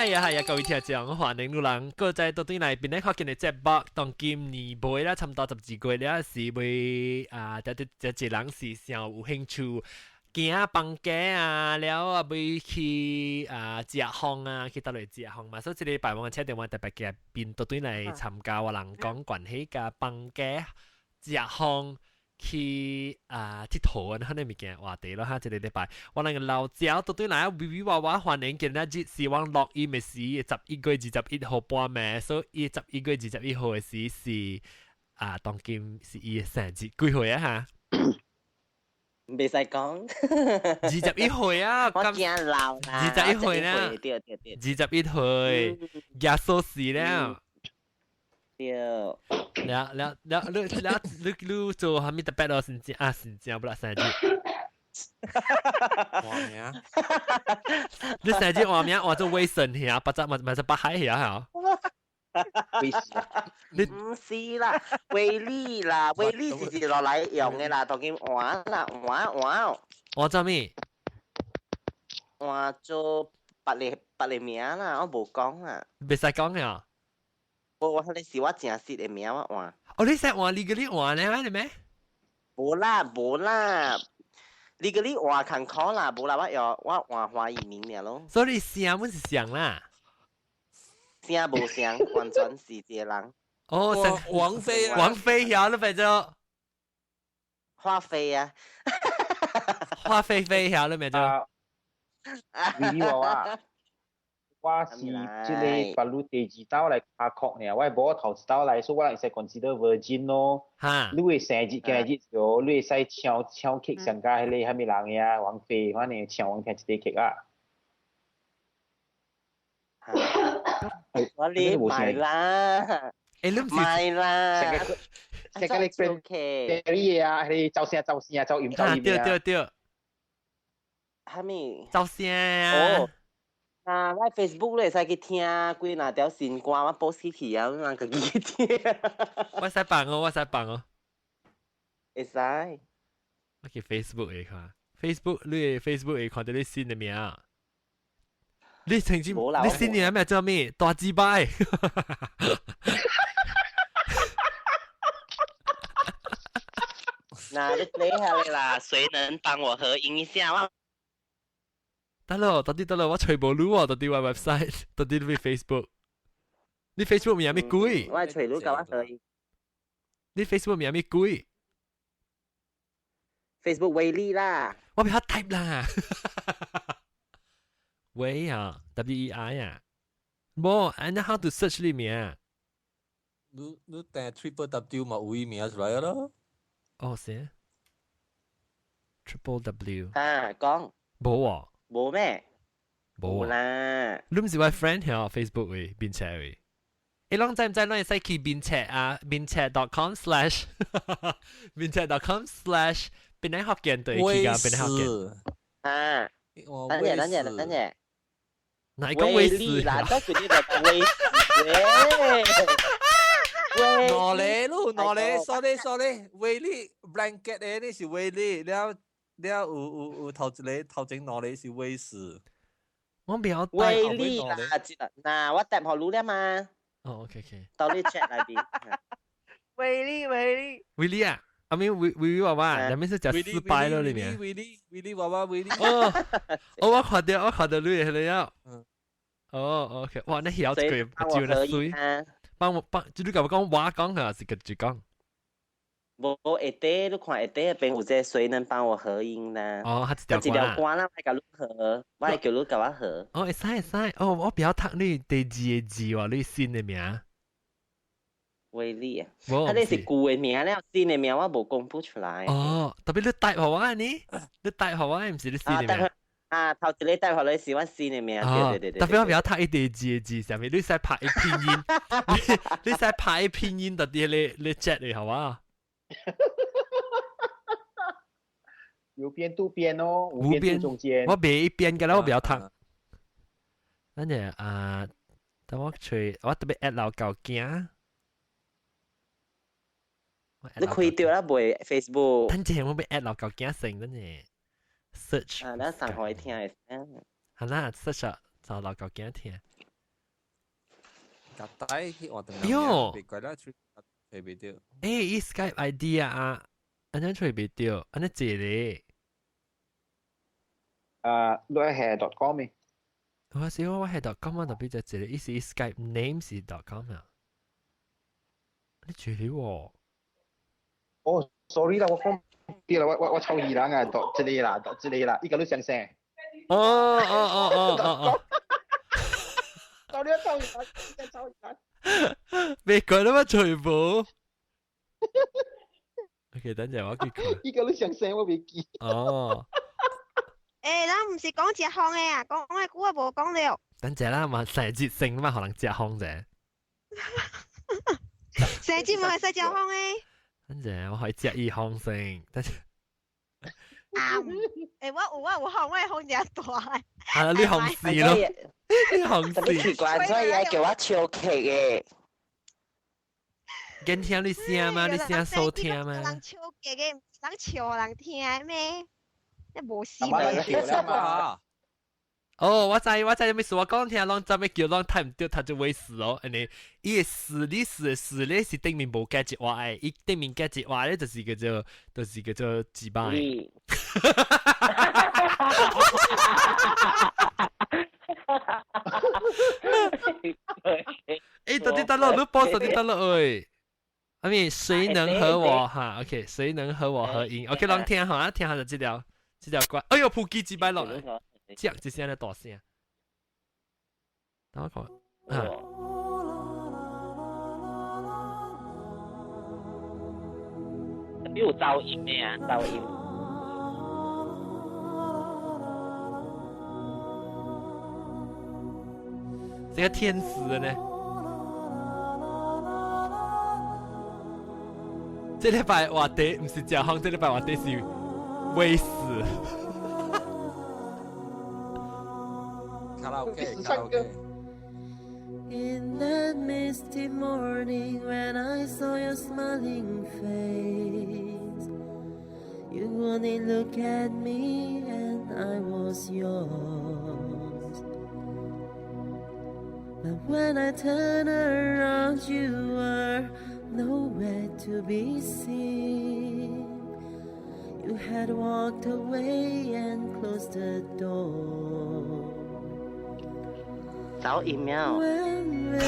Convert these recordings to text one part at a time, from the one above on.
係啊係啊，各位聽眾，歡迎路人閣再倒轉來，邊咧看見的節目，當今年尾啦，差毋多12月了，是為啊，這這這一人是上有興趣，行放假啊，了啊，欲去啊食風啊，去佗落食風嘛，所以這禮拜我請電話特別嘉賓倒轉來參加我人講關係佮放假食風。去啊𨑨迌啊，彼个物件話題咯哈，這個禮拜我那個老趙倒轉來微微娃娃歡迎今仔日是阮錄音的時，11月21號半暝，所以11月21號的時是啊，當今是伊的生日，幾歲啊哈？袂使講，21歲啊！我驚老啦， 21歲啦，對對對，21歲，耶穌死了。對。了了了，你了你你做啥物特別咯？生日啊，生日不啦生日。換名。你生日換名換做威神兄，不則嘛嘛是北海兄嚇。你毋是啦，威力啦，威力是一落來用的啦，當今換啦，換換。換做咩？換做別个別个名啦，我無講啦。袂使講呀。我我彼個是我正式的名，我換。哦，你使換你個你換咧，係咩？無啦無啦，你個你換艱苦啦，無啦，我要我換華語名爾咯。所以姓阮是像啦。姓無像，完全是一個人。哦，王菲啊，王菲曉你咪做。花飛啊，花飛飛曉你咪做。威力娃娃，我是這個北路第二道來卡殼呢，我無頭一道來，所以我會使 consider virgin 咯。哈，你會生日今日就，你會使唱唱曲上加彼個蝦米人呀？王菲，反正唱王聽一個曲啊。我你買啦，欸，你毋是買啦，成個你 Perry 啊，彼個走聲走聲走音走音對對對，蝦米？走聲啊！哦，啊，我 Facebook 你會使去聽幾若條新歌，我 post 去啊，人家己去聽。我使放哦，我使放哦。會使。我去 Facebook 會看，Facebook 你 Facebook 會看到你新的名。你曾經你新的名叫咩？大雞掰。那你睇下你啦，誰能幫我合音一下？我得咯，到底得咯，我揣無你喎，到底我 website，到底你 Facebook，你 Facebook 名咩鬼？我揣你佮我合音。你 Facebook 名咩鬼？Facebook 威力啦。我袂曉 type 啦。威啊，WEI 啊，無，I know how to search 你名。你你訂 triple W 嘛有伊名出來咯。哦，是。Triple W。啊，講。無啊。無咩？無啦。你毋是我 friend 響 Facebook 位面冊位。欸，攏知毋知攏會使去面冊啊？面冊 .com/ 面冊 .com/ 邊個福建對去㗎？邊個福建？啊。等陣，等陣，等陣。哪個威士啦？都叫你個威士。攞嚟咯，攞嚟，sorry sorry，威力 blanket 的你是威力，了了有有有頭一個頭前兩個是威士。我袂曉威力啦，嗱我答予你了嘛。哦，OK OK。到你 chat 內邊。威力威力。威力啊！阿咪威威娃娃，那邊是講失敗咯，裡面。威力威力娃娃威力。哦，哦，我看到我看到你係了。哦，OK，哇，那曉這個就那水。幫我幫，就你共我講，我講還是家己講？無下底，你看下底邊有這個誰能幫我合音啦？哦，他一條一條歌啦，我共你合，我會叫你共我合。哦，會使會使，哦，我袂曉讀你第二個字喎，你新的名。威力啊！啊，你是舊的名了，新的名我無公布出來。哦，特別你帶予我呢？你帶予我，毋是你新的名。啊，頭一個帶予你是我新的名，對對對。特別我袂曉讀伊第二個字啥物，你使拍伊拼音，你使拍伊拼音，到底你你 chat 你好啊？有邊渡邊哦，無邊渡中間。我袂一邊嘅啦，我袂曉讀。等陣啊，等我揣，我特別 add 老舊囝。你開著啦未？Facebook。等陣我欲 add 老舊囝先，等陣 search。啊，咱上予伊聽會使。好啦，search 找老舊囝聽。夾帶去換等。喲，別怪啦，吹袂到。欸，伊 Skype ID 啊，按呢吹袂到，按呢一个。啊，你係 .com 嘅。我是我係 .com 啊，特別就一個，伊是 Skype name 是 .com 啊。你住了喎？哦，sorry 啦，我講啲啦，我臭二人啊，讀這個啦，讀這個啦，依個你想聲。哦哦哦哦哦哦。 sorry 啊，臭二人，臭二人。別講啦嘛，全部。OK，等陣我去看。依個你想聲，我未記。哦。欸，咱毋是講食風的啊，講的久啊無講了。等陣啦，嘛成節性嘛，可能食風啫。成節冇係使食風的。等陣我可以食伊風先，等陣。啊，欸，我有風，我的風誠大。啊，你風死咯，你風死。奇怪，所以叫我笑劇的。緊聽你聲嗎？你聲收聽嗎？人笑劇的，人笑人聽咩？你無事嘛？哦，我知我知，咩事？我講聽，攏怎麼叫攏睇唔到，他就會死哦。按呢，伊個死你死死咧是頂面無加一話的，伊頂面加一話咧就是叫做就是叫做幾擺。欸，到底得咯？你報到底得咯？喂，阿咪，誰能和我哈？OK，誰能和我合影？OK，攏聽下，聽下就這條。這條歌，哎呦，普及幾擺落來，這這聲咧大聲。等我看，啊。有噪音的啊，噪音。這個天使的呢？這禮拜話題毋是食風，這禮拜話題是。威死！卡拉 OK，卡拉 OK。 In that misty morning when I saw your smiling face, you only look at me and I was yours. But when I turned around, you were nowhere to be seen. You had walked away and closed the door. 走音了。 When will I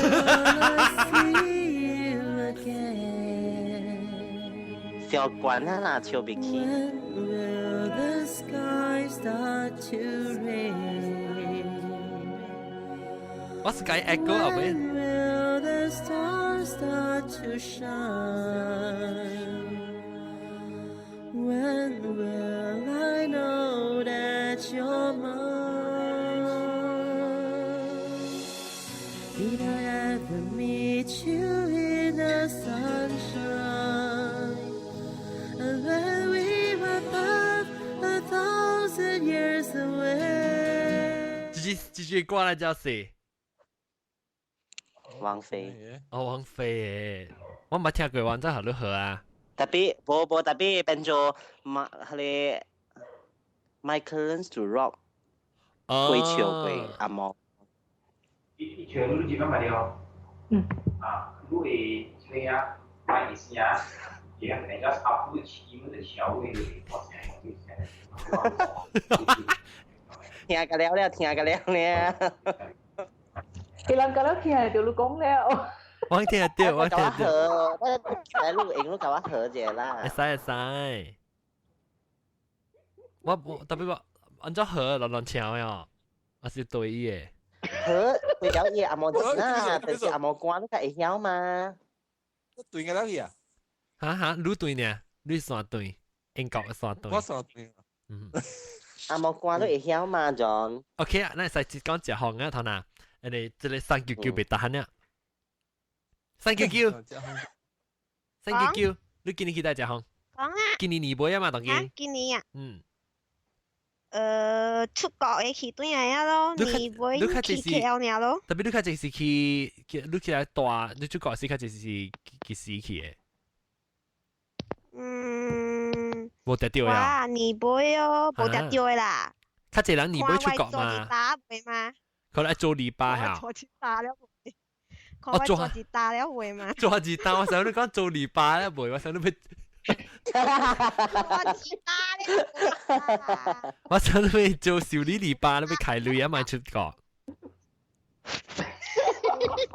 see you again? 小關啊啦，笑袂起。 When will the sky start to rain? 我是改 echo 後尾。 When will the stars start to shine? When will I know that you're mine? Did I ever meet you in the sunshine? And when we were above a thousand years away? 這句歌來叫誰？王菲。哦，王菲誒，我冇聽過，王菲好如何啊？特別無無特別變做馬迄個 Michael Learns to Rock 過唱過阿毛。伊唱你知影嘛了？嗯。啊，你會這個啊，賣一聲，伊個人家差不多起碼就小會我聲，聽個了了，聽個了了。佢人覺得聽就你講了。我聽得到，我聽得到。來錄音，你甲我合者啦。會使會使。我特別我按怎合亂亂唱呀？我是對伊的。合對了伊阿毛啊，但是阿毛歌你較會曉嘛？對個了去啊？哈哈，你對呢？你山對，英國的山對。我山對。嗯。阿毛歌你會曉嘛，John？ OK 啊，咱會使講一項啊，頭先，你這個399別打喊啊。399，399，你今年去佗食風？講啊！今年年尾啊嘛，當今。今年啊。嗯。出國的去轉來啊咯，年尾去 KL 爾咯。特別你較濟是去，你去來大，你出國時較濟是幾時去的？嗯。無得到呀。哇，年尾哦，無得到的啦。較濟人年尾出國嘛。看我做一打袂嘛？可能做禮拜嚇。做一打了。看我做一打了會嘛？做一打，我想你講做禮拜咧，袂，我想你欲。做一打咧。我想你欲做修理籬笆，你欲開鐳啊，莫出國。做一打。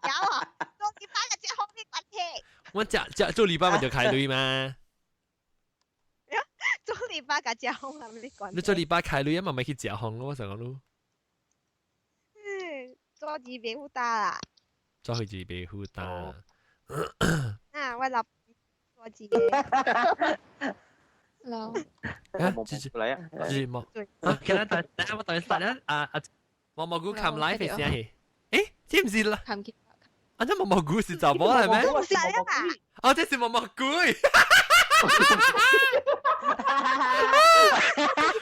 有啊，做禮拜就食風咩關係？我食食做籬笆咪就開鐳嘛。做籬笆佮食風係咩關係？你做籬笆開鐳啊嘛，咪去食風咯，我想講你。嗯，做字別負擔啦。做字別負擔。啊，我老做字。老。啊，這是來啊，這是冇。啊，今日等等我等下咧，啊啊，毛毛菇 come live 嘅聲係，誒，這唔是啦。啊，這毛毛菇是查某嚟咩？唔是啦。哦，這是毛毛菇。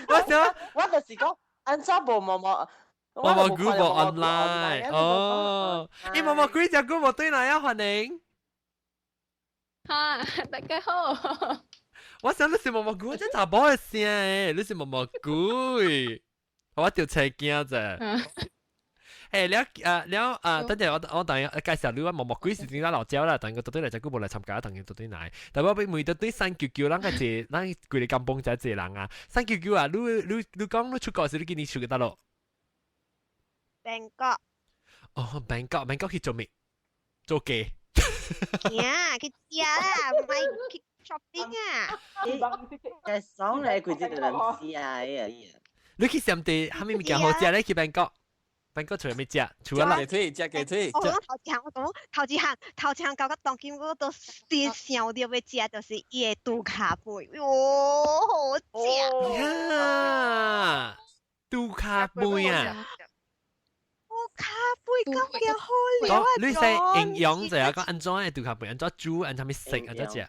我想，我就是講，按怎無毛毛？毛毛菇無 online 哦。咦，毛毛菇隻菇無對來啊，歡迎。哈，大家好。我想你是毛毛菇，這查某的聲誒，你是毛毛菇，我著車驚者。誒，了啊了啊，等陣我等下介紹你，我毛毛菇是真正老鳥啦，但佢到底來隻久無來參加，但佢到底來。但我欲問到對三九九，咱個一，咱規个甘榜才一個人啊。三九九啊，你你你講你出國時，你今年出去佗落？曼谷。哦，曼谷，曼谷去做咩？做雞。行，去食啦，唔係去 shopping 啊。誒，爽咧，佢這個人知啊，哎呀！你去上地，啥物物件好食咧？去曼谷。曼谷除咗咩食？除咗雞腿，食雞腿。我講頭一項，我講頭一項，頭一項到到當今，我都先想著欲食，就是伊的豬跤飯，喲，好食。呀，豬跤飯啊！豬跤飯感覺好料啊！你使營養者啊？講按怎的豬跤飯，按怎煮，按啥物食，按怎食？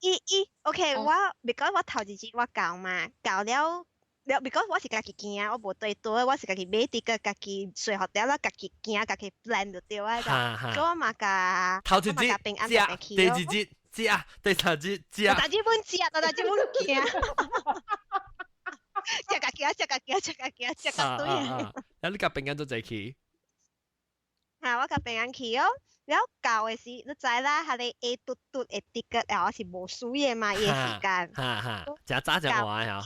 伊伊，OK，我別講我頭一日我到嘛，到了。了，because 我是家己行，我無對倒，我是家己買佇個家己睡學了，家己行，家己 plan 就對啊。所以我嘛共頭一日食，第二日食，第三日食。第三日阮食，第三日阮行。食家己，食家己，食家己，食到對啊！啊，你共平安做齊去？嚇，我共平安去哦。了到的時，你知啦，彼个 A 嘟嘟的 ticket 我是無輸的嘛，伊的時間。哈哈，誠早誠晚嚇。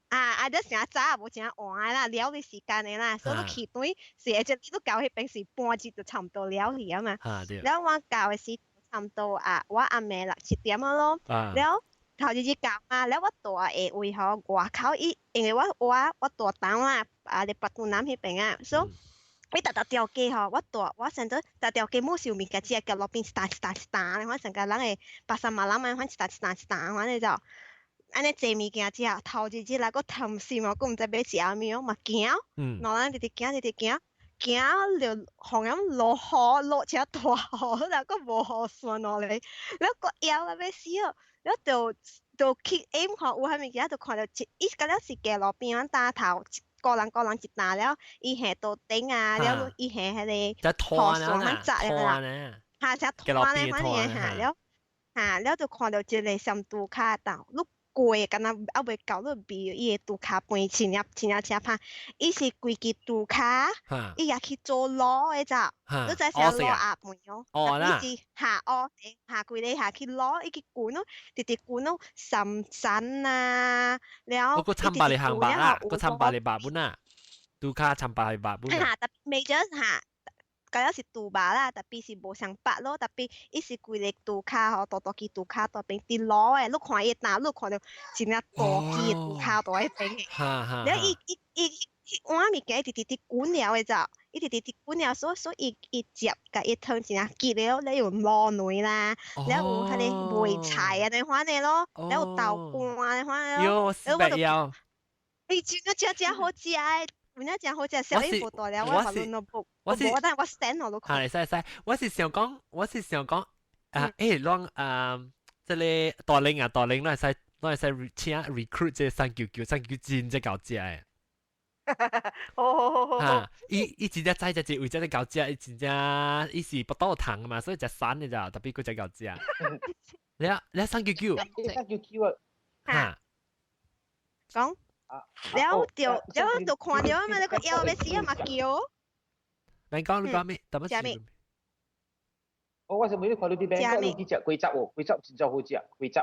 啊啊！你誠早也無誠晚啦，了的時間的啦，所以你去對是會只你到彼邊是半日就差毋多了去啊嘛。了我到的時差毋多啊，我暗暝6、7點啊咯。了頭一日到嘛，了我住的位吼外口伊，因為我住東啦，啊咧北屯南彼邊啊，所以你逐逐條街吼，我住我成做逐條街冇是有物件，只個路邊一擔一擔一擔，反正個人會巴剎馬人嘛，反正一擔一擔一擔，反正就。按呢濟物件食，頭一日來閣貪心哦，閣毋知欲食啥物哦，嘛行，兩人直直行，直直行，行著予人落雨，落誠大雨，然後閣無雨傘落來，了閣枵到欲死哦，了就就去 aim 看有啥物件，就看著一，伊敢若是街路邊仔擔頭，一個人個人一擔了，伊下桌頂啊，了伊下彼個雨傘紮的啦，嚇，只拖咧，反正嚇了，嚇了就看著一个雙拄跤斗，你。過敢若猶未到，你味伊的豬跤飯真正真正誠歹，伊是規支豬跤，伊也去做滷的咋？你知啥滷鴨飯哦？伊是下烏下規个下去滷，伊去滾咯，直直滾咯，三層啊，了。我閣參百的行肉啦，閣參百的肉本啊，豬跤參百的肉本。嚇，特別未咗嚇。敢若是豬肉啦，tapi 是無相白咯，tapi 伊是規个豬跤吼，大大支豬跤大邊佇滷的，你看伊擔，你看著真正大支豬跤佇彼邊的。了伊伊伊彼碗物件伊直直佇滾了的咋，伊直直佇滾了，所所以伊伊接共伊湯真正結了，了有滷卵啦，了有彼个梅菜啊，按呢款的咯，了有豆乾按呢款的咯。喲，四百腰。伊真正誠誠好食的。有影誠好食，小伊無大了，我發論 notebook，我無等我 send 予你看。係，使使，我是想講，我是想講，啊，欸，攏啊，這個大玲啊，大玲，攏會使，攏會使請 recruit 這個三九九，三九九真正𠢕食的。好好好好。哈，伊伊真正知只只為這個𠢕食，伊真正伊是腹肚痛嘛，所以食散的咋，tapi 閣誠𠢕食。你啊，你三九九。三九九啊。哈。講。了就了就看到啊嘛，你個枵欲死啊嘛叫。你講你講咩？點乜事？我我是每日看到啲餅，你去食果汁哦，果汁真正好食，果汁。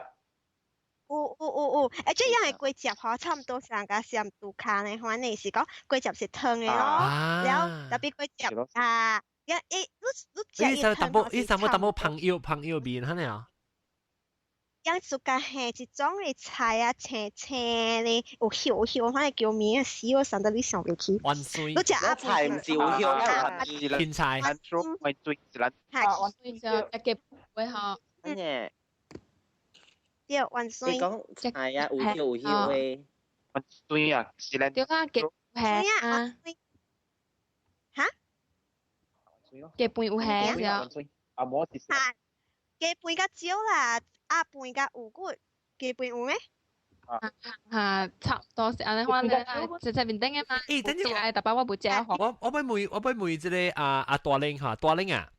有有有有，誒，這樣的果汁吼，差唔多上個上杜卡呢，反正是講果汁是糖的咯，了特別果汁啊，一一你你食伊淡薄，伊淡薄淡薄朋友朋友面，係咪啊？樣自家係一種的菜啊，青青的，有香香，反正叫名死我想到你想袂起。萬歲！你食阿菜毋是有香啊，芹菜。萬歲！萬歲就一嘅會吼。嗯。對，萬歲。你講菜啊，有香有香的。萬歲啊！是咱。對啊，嘅啊。哈？嘅飯有蝦啊。阿摩是。嚇！雞飯較少啦，鴨飯較有骨，雞飯有咩？嚇，差唔多是按呢款咧，食食面頂的嘛。欸，等陣我，特別我無食。我我欲問我欲問這个啊啊大玲嚇，大玲啊。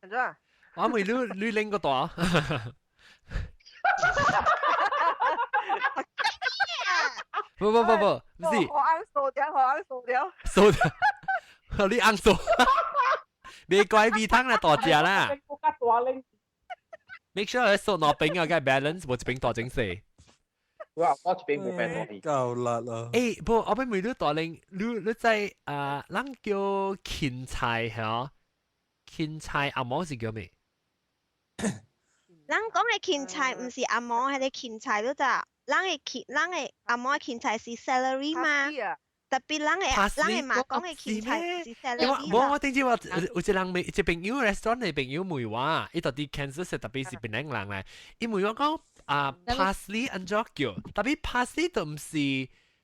按怎？我問你你拎個大。不不不不，毋是。我按數掉，我按數掉。數掉，你按數。別怪味湯啦，大隻啦。Make sure 你數兩邊啊，該 balance，無一邊大整細。我我一邊無變大。夠辣啦！欸，不，我欲問你大玲，你你知啊？咱叫芹菜嚇，芹菜紅毛是叫咩？人講的芹菜毋是紅毛，彼个芹菜你知？人的芹，人的紅毛芹菜是 celery 嘛？特別人的人的嘛講的芹菜是 celery。無我頂次我有一個人問，一個朋友 restaurant 的朋友問我，伊到佇 Kansas 特別是檳城人來，伊問我講啊 parsley 按怎叫？特別 parsley 都毋是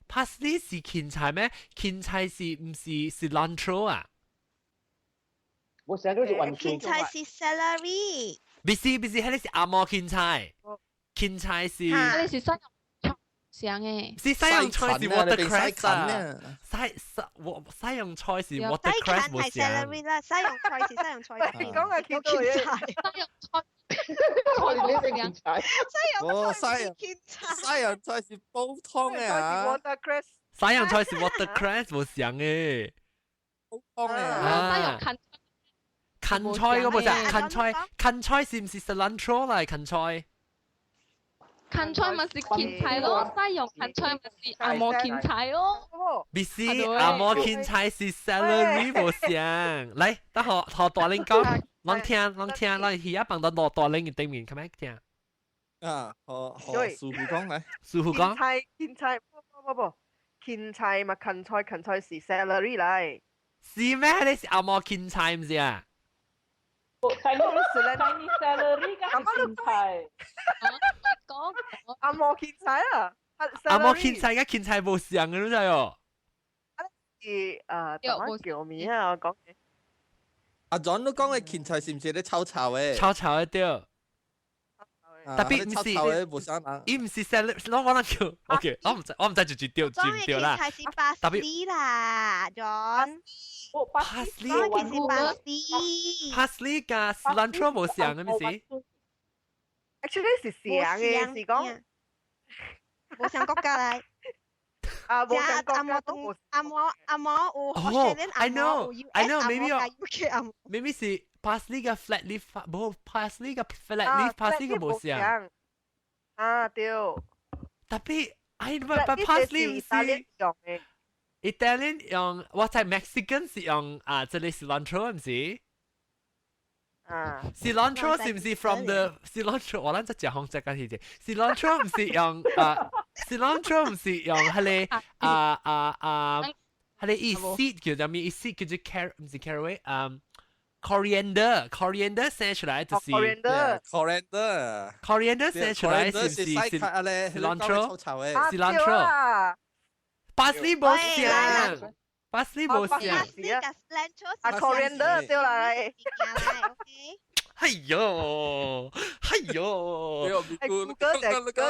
parsley 是芹菜咩？芹菜是毋是 cilantro 啊？我成日都是雲芹菜是 celery。毋是毋是，彼个是紅毛芹菜，芹菜是。彼个是西洋菜上的。是西洋菜是 watercress 啊。西西我西洋菜是 watercress 無像。celery 啦，西洋菜是西洋菜。講係叫做芹菜。西洋菜。菜芹菜。西洋菜是芹菜。西洋菜是煲湯的啊。 watercress。西洋菜是 watercress 無像的。煲湯的啊。西洋芹。芹菜嗰個就芹菜，芹菜是毋是 cilantro 嚟？芹菜，芹菜咪是芹菜咯，西洋芹菜咪是紅毛芹菜咯。毋是紅毛芹菜是 celery 無像。來，等予予大玲講，攏聽攏聽，咱魚仔放到落大玲的頂面，較欲聽。啊，予予師傅講來，師傅講。芹菜芹菜不不不，芹菜嘛芹菜芹菜是 celery 嚟。是咩？你是紅毛芹菜毋是啊？ Chinese celery 佮芹菜，講紅毛芹菜啊，紅毛芹菜佮芹菜無像的，你知哦？是啊，點叫名啊？我講。阿 John 你講的芹菜是毋是咧臭臭的？臭臭的對。特別毋是，臭的無啥人。伊毋是 celery，我我諗叫，OK，我毋知我毋知就就對就對啦。芹菜是 parsley 啦，John。 parsley，講的是 parsley。 parsley 佮 cilantro 無像的，毋是？ Actually 是像的，是講無像國家來。啊，無像國家都無。紅毛紅毛有哦，I know，I know，maybe 我，maybe 是 parsley 佮 flat leaf，無 parsley 佮 flat leaf，parsley 個無像。啊，對。特別，哎，不不 parsley 毋是。Italian 用，我知 Mexican 是用啊，這個 cilantro 毋是？啊，cilantro 是毋是 from the cilantro？我咱這食風食緊是這，cilantro 毋是用啊，cilantro 毋是用彼个啊啊啊，彼个伊 seed 叫做咩？伊 seed 叫做 car 毋是 caraway，嗯，coriander，coriander 生出來就是 coriander， coriander 生出來是毋是 cilantro？cilantro。parsley 無像，parsley 無像。啊，coriander 對啦。哎喲，哎喲，你講你講對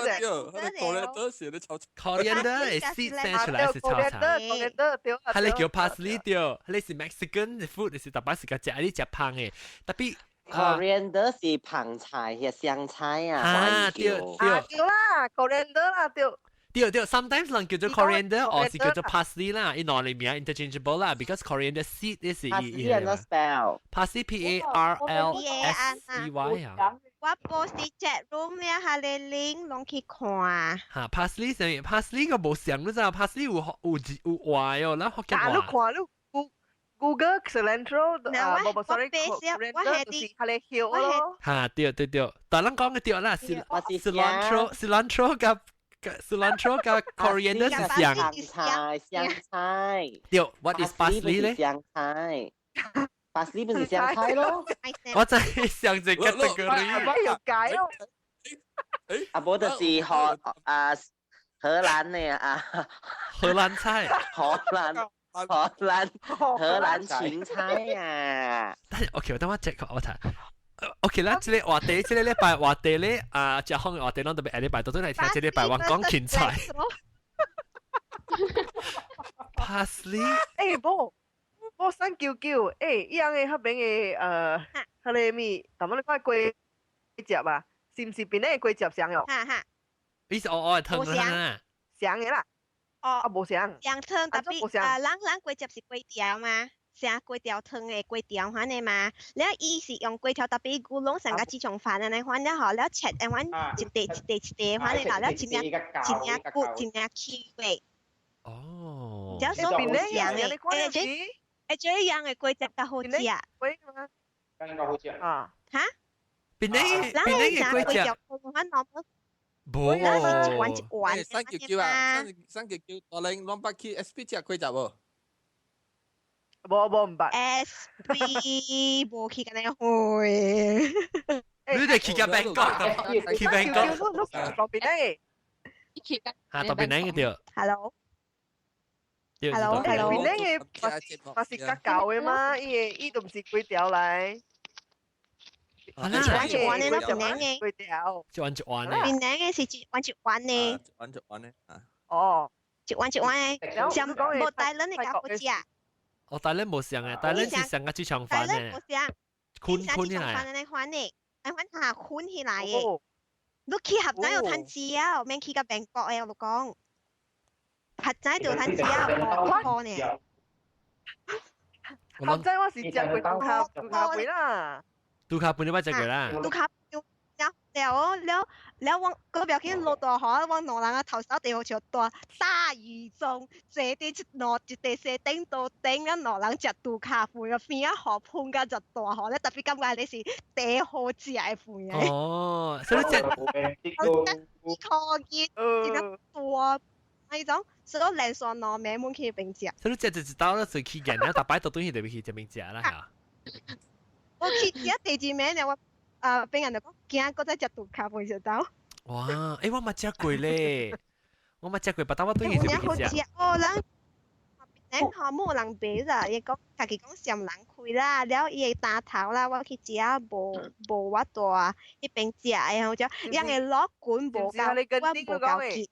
，coriander 是咧臭臭。 coriander 的 seed 生出來是臭臭。 coriander 對。彼个叫 parsley 對，彼个是 Mexican food，是特別是個食你食芳的，特別。 coriander 是芳菜，係香菜啊。啊，對對。對啦，coriander 啦對。對對，sometimes 人叫做 coriander，或是叫做 parsley 啦，伊兩個名 interchangeable 啦，because coriander seed 呢是 parsley 係點 spell parsley P A R L S E Y 啊。我 post chat room 咧，下你 link 攏去看。嚇，parsley 上面 parsley 個無像你知啊？parsley 有有字有話喲，咱福建話。你看你 Google cilantro 啊，無無，sorry，我係啲係你葉咯。嚇，對對對，但咱講嘅對啦，cilantro cilantro 佮 cilantro 佮 coriander 是像菜，香菜。對，what is parsley 咧？香菜。parsley 不是香菜咯？我真係想這個 category。有解咯。啊，無就是荷啊荷蘭的啊。荷蘭菜。荷蘭荷蘭荷蘭芹菜啊。但係 OK，等我 check 我睇。OK 啦，這個話題，這個禮拜話題咧，啊，食飯的話題，咱特別下禮拜都轉來聽。這禮拜我講芹菜。Parsley。欸，無。我三九九，欸，伊樣的彼邊的彼个物，淡薄你看粿汁啊，是毋是邊個粿汁上喲？哈哈。伊是黑黑的湯啦。上的啦。哦。啊，無上。上湯特別啊，咱咱粿汁是粿條嘛，啥粿條湯的粿條款的嘛。了伊是用粿條，特別牛攏成個雞腸飯按呢款了吼，了切按款一塊一塊一塊款的啦，了一領一領骨一領 Q 的。哦。只說無像的，欸這。欸，這樣的粿汁較好食。粿嗎？應該好食。啊。哈？邊個邊個粿汁？無。咱是一碗一碗。三九九啊，三三九九，我領兩百去 SP 食粿汁無？無無毋捌。 SP 無去敢若會。你哋去甲邊個？去邊個？到邊個？嚇，到邊個對？Hello。 Hello hello。邊個嘛是嘛是較舊的嘛？伊個伊都毋是粿條來。一碗一碗的咯，檳榔的。粿條。一碗一碗的。檳榔的是一碗一碗的。一碗一碗的啊。哦。一碗一碗的，像無大輪的較好食。哦，大輪無像的，大輪是像個豬腸飯的。大輪無像。捆捆起來。飯的款的，按款下捆起來的。你去合仔有趁錢啊，免去到韓國的，我就講。合仔就趁錢啊，5塊呢。合仔我是食過杜卡杜卡飯啦。杜卡飯你捌食過啦？杜卡了了了，我嗰邊去落大雨，我兩人啊頭手地好像大大雨中，坐佇一路一塊西頂到頂，了兩人食杜卡飯啊，邊仔雨噴甲就大雨咧，特別感覺你是第好食的飯啊。哦，所以食可以，真正大，那種所以連續兩暝滿去邊食。所以食一道咧就去見了，逐擺都轉去就去這邊食啦嚇。我去食第二暝咧，我。啊！別人就講驚，閣再食杜卡飯就到。哇！欸，我嘛食過咧，我嘛食過，別當我對伊就去食。哦，人咱吼冇人買啦，伊講家己講嫌人開啦，了伊會擔頭啦，我去食無無我大彼邊食的，好似人的落滾無夠，我無夠去。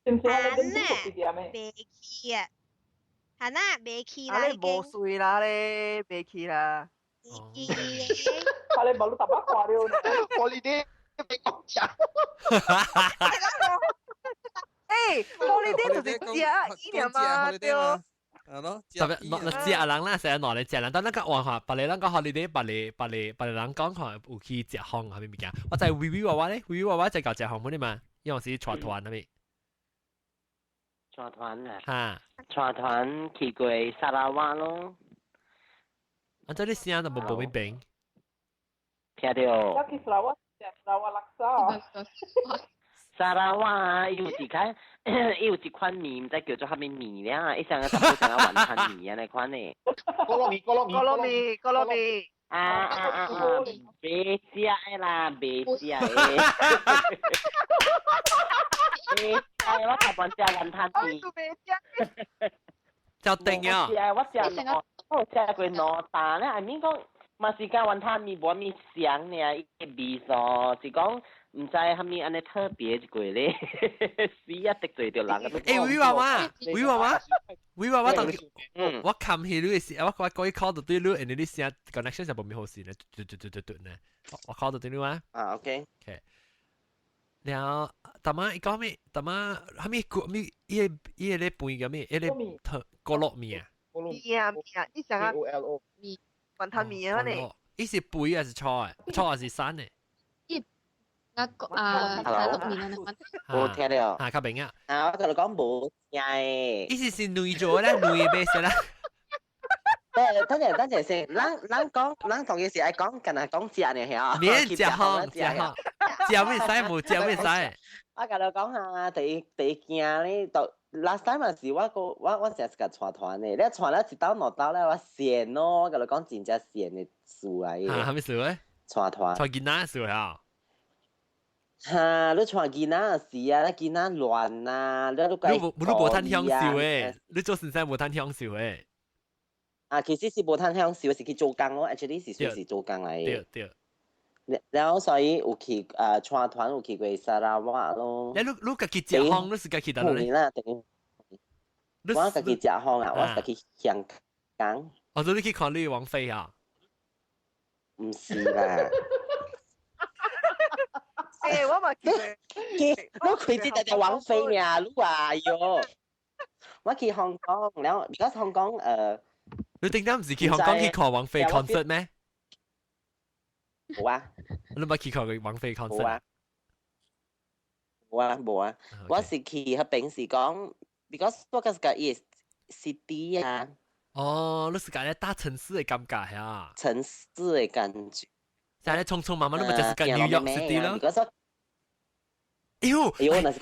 啊呢，袂去啊，係啦，袂去啦已經。無水啦咧，袂去啦。啊！你無你淡薄看了， holiday 被講食。欸，holiday 就是食伊爾嘛，對。係咯，特別攞食人啦，成日攞嚟食人，但咱個話話，別個人講 holiday，別個別個別個人講看有去食飯係咪物件？我知微微娃娃咧，微微娃娃就搞食飯本的嘛，因為是帶團係咪？帶團啊！嚇！帶團去過沙拉瓦咯。啊！這你聲都無無咩病。聽到。我去沙拉瓦，沙拉瓦拉沙。沙拉瓦有一款，有一款麵，毋知叫做啥物麵了，伊上個差不多像個雲吞麵按呢款的。哥羅麵，哥羅麵，哥羅麵，哥羅麵。啊啊啊啊！袂食的啦，袂食的。袂食的，我大半食雲吞麵。就定啊！我食我食我食過兩啖咧，I mean 講嘛是佮雲吞麵無啥物相爾，伊個味素是講毋知啥物按呢特別一個咧，死啊得罪著人。欸，偉娃娃，偉娃娃，偉娃娃，當我冚起你的時，我我過去 call 到對你，因為你聲 connection 就無咩好勢咧，嘟嘟嘟嘟嘟呢，我 call 到對你啊。啊，OK。 OK。然後大媽伊講咩？大媽哈咪骨咪伊個伊個咧飯個咩？伊個鍋落麵啊？麵啊麵啊，伊成個麵雲吞麵啊呢？伊是肥還是粗的？粗還是瘦的？伊啊啊，大陸麵啊，無聽到。啊，較明啊！啊，我同你講無聽的。伊是是軟做啦，軟的白色啦。等陣等陣先，咱咱講，咱同時是愛講，干焦講食呢嚇。免食好，食好，食咩使無食咩使。我共你講下，第一第一件咧，就 last time 是我個我我成日共帶團的，你帶了一兜兩兜咧，我跣咯，我共你講真正跣的事來的。啊，啥物事咧？帶團。帶囡仔事啊？哈，你帶囡仔是啊，你囡仔亂啊，你你你無你無通享受的，你做先生無通享受的。啊，其實是無通享受，是去做工咯，actually 是算是做工來的。對對。然後所以有去啊，帶團有去過沙拉瓦咯。你你家己食風，你是家己佗咧？啦，我家己食風啊，我家己香港。哦，你去看你王菲啊？毋是啦。欸，我嘛去。你開這隻王菲爾，你話喲？我去香港，然後 because 香港你頂點毋是去香港去看王菲 concert 咩？無啊。你捌去看過王菲 concert？無啊。無啊無啊，我是去彼邊是講，because 我感覺伊 city 啊。哦，你是講咧大城市的感覺呀？城市的感覺。在咧匆匆忙忙，你咪就是個 New York City 咯。哎呦，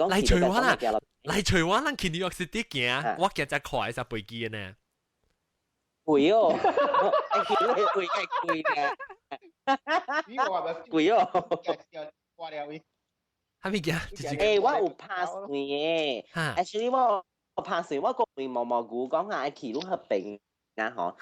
來隨我啦，來隨我，咱去 New York City 行，我行只快只飛機呢。貴哦，貴貴貴嘅，貴哦。哈物件？欸，我有拍算嘅，actually 我拍算，我個問毛毛菇講下去攏彼邊啊吼，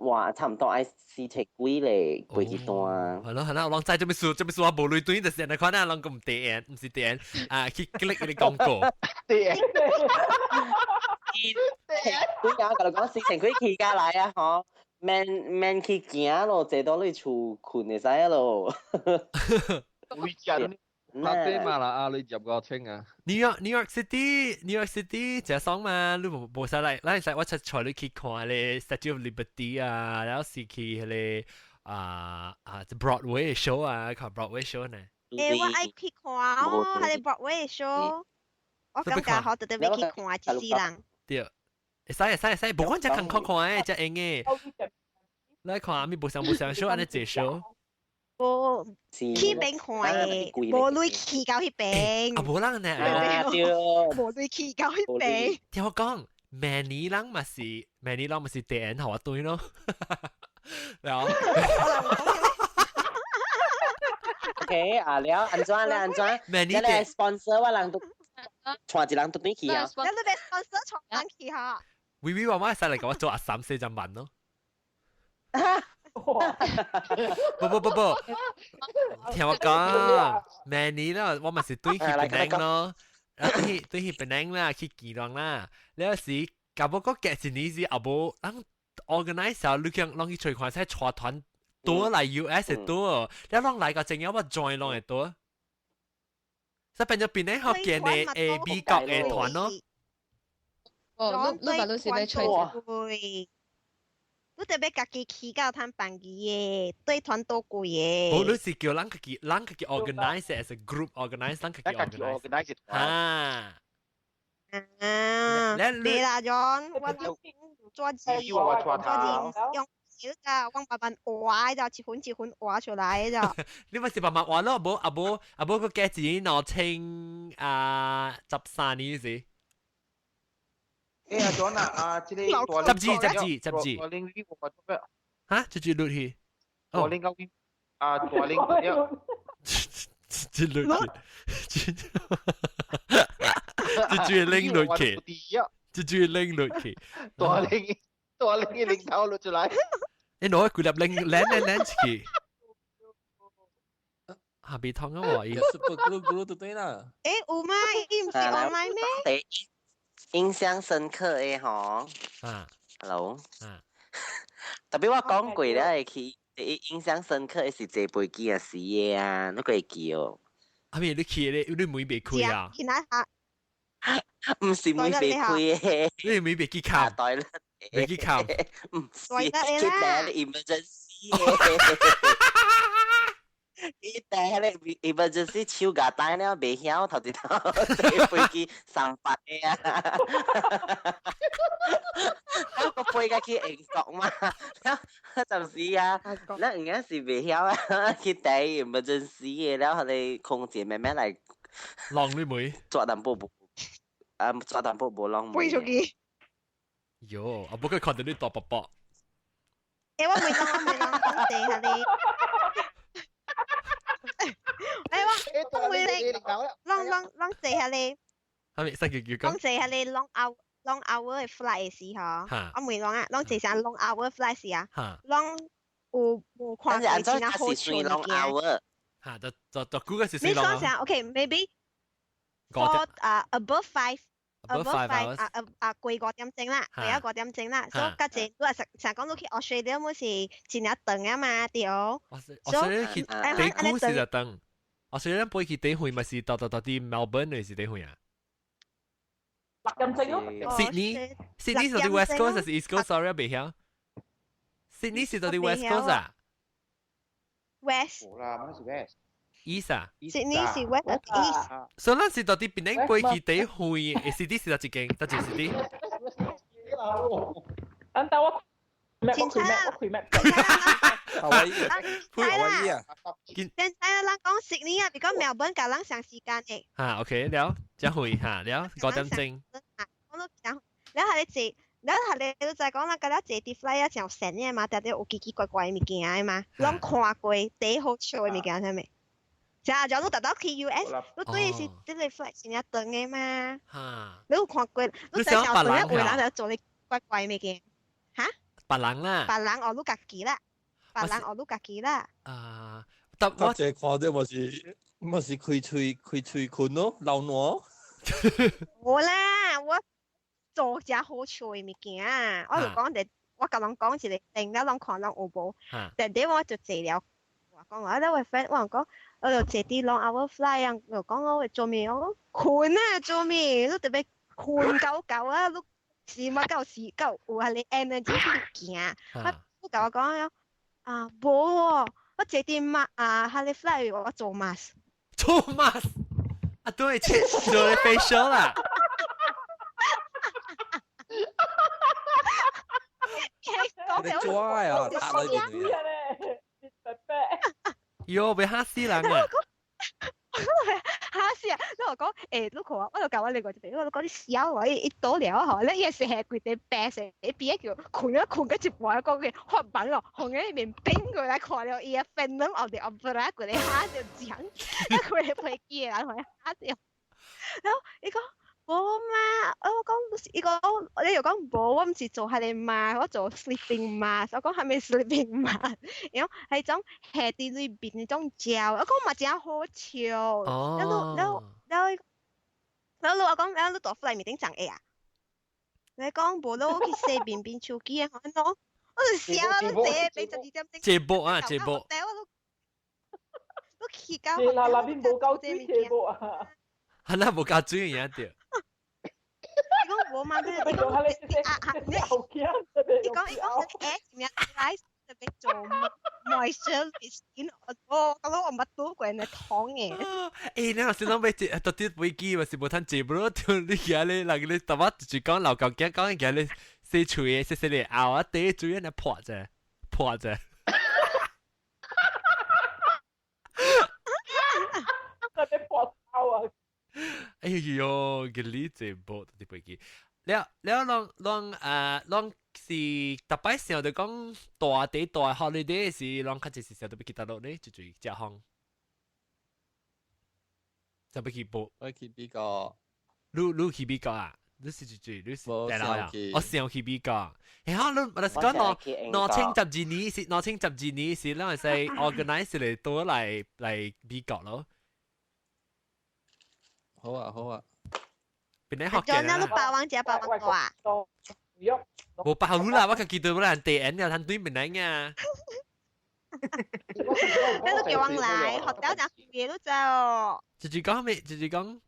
哇，差毋多愛4000幾咧，飛機單。係咯係咯，我攏知做咩事做咩事，我無鐳轉就是按呢款啊，攏講地緣，毋是地緣啊，去 click 你廣告。地緣。4000幾啊？共你講4000幾起價來啊吼，免免去行咯，坐到你厝睏會使咯。會食。那對嘛啦，啊，你入5000啊？New York City，New York City 誠爽嘛，你無無使來，咱會使我出帶你去看咧 Statue of Liberty 啊，然後是去彼個啊啊 Broadway show 啊，看 Broadway show 呢。欸，我愛去看哦，彼个 Broadway show，我感覺好特別欲去看一世人。對，會使會使會使，無講誠艱苦看的，誠閒的。來看咪無相無相 show 按呢濟 show。無去邊看的，無鐳去到彼邊。啊，無人呢？無鐳去到彼邊。聽我講，明年人嘛是，明年人嘛是第一予我對咯。然後。 OK 啊，了按怎咧？按怎？明年你 sponsor 我人都帶一人倒轉去啊。你你欲 sponsor 帶人去哈？微微話我會使來共我做阿三四十萬咯。不不不不，聽我講，明年啦，我嘛是轉去檳城咯，啊，轉去轉去檳城啦，去宜蘭啦，了時，甲無閣隔一年時，後無人 organize 時候，你講攏去揣看，使帶團多來 US 多，了攏來個正要我 join 攏會多，所以變咗檳城福建的 A 美國的團咯。哦，你你把你是欲揣貴。你特別家己去到通辦嘅，對團多貴嘅。無，你是叫人家己，人家己 organize as a group organize，人家己 organize。啊。啊。對啦，John，我做錢，做錢用少咋，我慢慢畫就一分一分畫出來就。你咪是慢慢畫咯，無啊無啊無個加錢2013年時。欸，阿 John 啊，啊，這個十字十字十字。大玲我做咩？嚇，這句落去。大玲個啊，大玲了。這落去。這句拎落去。這句拎落去。大玲，大玲嘅領頭落出來。你攞幾粒拎，拎拎拎出去。下邊痛啊我。 Super glue glue 就對啦。欸，有嗎？伊毋是 online 咩？印象深刻的吼，啊，Hello，啊，特別我講過了會去，第一印象深刻的是坐飛機啊時的啊，你閣會記哦？阿咪你去咧，你門未開啊？見下下。唔是門未開嘅，你門未去靠，未去靠，唔是，去第 emergency 伊第咧 emergency 手夾帶了，袂曉頭一頭坐飛機上班的啊！我個飛過去英國嘛，了陣時啊，咱應該是袂曉啊，去第 emergency 的，了彼个空姐慢慢來浪你妹，抓淡薄無，啊抓淡薄無浪。飛出去。喲，啊不過看到你大伯伯。欸，我未當，我未當講地下你。欸，我未你，啷啷啷坐下你。係咪新叫叫講？啷坐下你 long hour long hour 的 flight 的時候，我問啷啊，啷坐啥 long hour flight 時啊？啷有無看過真正好笑的物件？嚇，就就就估個是你講啥？OK，maybe four 啊 above five。above five 啊啊啊過5點鐘啦，過咗5點鐘啦，所以較濟，你話成成講你去 Australia 咪是真正長啊嘛，對。 Australia 去地久是就長，Australia 飛去地遠咪是到到到啲 Melbourne 定是地遠啊？ 6點鐘咯。 Sydney Sydney 是到啲 West Coast 還是 East Coast？Sorry 啊，未曉。Sydney 是到啲 West Coast 啊？West。冇啦，乜是 West？ East 啊？Sydney 是 West East。所以咱是到底邊頂飛去地遠，Sydney 是佗一間，佗一 Sydney？等等我 map 我開 map 我開 map。夏威夷，夏威夷啊！現在咱講 Sydney 啊，比較 Melbourne 佮咱相時間的。嚇，OK 了，真遠嚇了，5點鐘。講到真，了下你坐，了下你你就講啦，佮咱坐啲 flight 啊，真神的嘛，定定有奇奇怪怪的物件的嘛，攏看過第一好笑的物件啥物？就就你特特去 US，你對是這個 flight 真正長的嘛？你有看過？你在想長的有人就做你怪怪的物件，嚇？別人啦。別人哦，你家己啦。別人哦，你家己啦。啊，但我這看到嘛是嘛是開喙開喙睏咯，流汗。無啦，我做只好笑的物件，我就講的，我共人講一個定，了攏看攏有無？但底我就坐了，我講我那位 friend 我講。我就坐啲 long hour flight 啊，我講我會做咩？我講困啊，做咩？你特別困夠夠啊，你時嘛夠時夠有下你 energy 去行。我共我講啊，無喎，我坐啲嘛啊，下你 flight 我做 mask。做 mask 啊，對，切做 facial 啦。你抓啊，打裏邊。喲，被嚇死人啊！嚇死啊！你我講，欸，你看我，我就教我另外一邊，我講你笑我一倒了吼，你也是係規個白色，一邊叫困一困，個一半講嘅發夢咯，紅喺面變過來看了伊個粉攏後頭後來規個嚇到講，啊規個飛機的人互伊嚇到，然後伊講。無嘛，我講伊講，你又講無，我毋是做彼个 mask，我做 sleeping mask。我講啥物 sleeping mask，然後彼種下佇裏面彼種膠，我講嘛誠好笑。了了了了了，我講了你蹛 flight 面頂長會啊？你講無，你去洗面邊手機的，我我就笑啊！你坐變12點鐘。節目啊，節目。你去到。那那邊無夠水節目啊！係啦，無夠水而家對。伊講無嘛，你講你啊啊你，伊講伊講欸，咩來特別做 moisture skin，我我我捌拄過那痛的。欸，你若是攏欲坐到佇飛機嘛是無通坐，無咯？你今日人你淡薄就講老舊囝講今日洗喙的，洗洗咧喉啊，第嘴安尼破者破者。特別破口啊！哎喲，個你這無佇飛機，了了，攏攏啊，攏是逐擺想著講大地大 holiday 時，攏較濟是想著欲去佗落咧，就就是食風，就欲去無？我去美國。你你去美國啊？你是就就你是大佬啊？我想去美國。然後你我是講2012年是2012年是咱會使 organize 嚟倒來來美國咯。好啊好啊，邊啲學嘅啦？你包王食包王大。無包啦，我家己對不啦？地 N 又趁對面嚟啊！你都叫我來，學到就嘢都知哦。就是講咩？就是講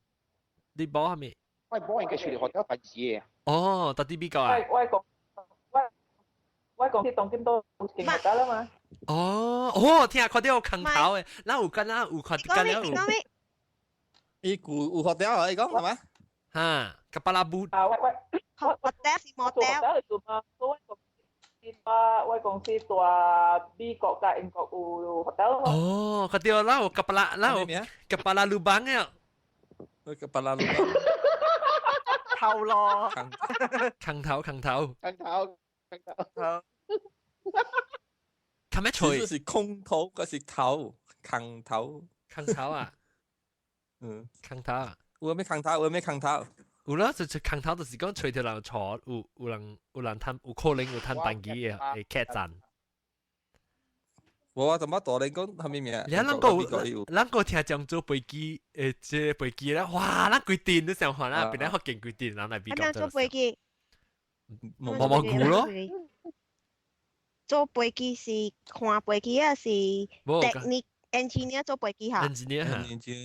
你報係咪？我報應該是學掉白字嘅。哦，到底比較啊？我我講我我公司當今都勁得啦嘛。哦哦，聽下看到空頭嘅，咱有敢若有看敢若有。伊有學掉啊？伊講係咪？哈，卡巴拉布。啊，我我我學是 model。做嘛，我公司我公司大美國加英國有學掉。哦，看到咱有卡巴拉，咱有卡巴拉魯邦嘅。卡巴拉魯邦。頭咯。空頭空頭。空頭空頭。係咩吹？是空頭，嗰是頭，空頭。空頭啊？嗯，空頭啊？有咩空頭？有咩空頭？有啦，就是空頭，就是講吹條人坐，有人趁，有可能有趁班機嘅會客棧。我怎麼大人講係咩名？你咱個聽講做飛機，這飛機咧，哇！咱規定都想看啦，邊個福建規定，人來比較。做飛機？毛毛菇咯。做飛機是看飛機啊，是 technic engineer 做飛機哈。 engineer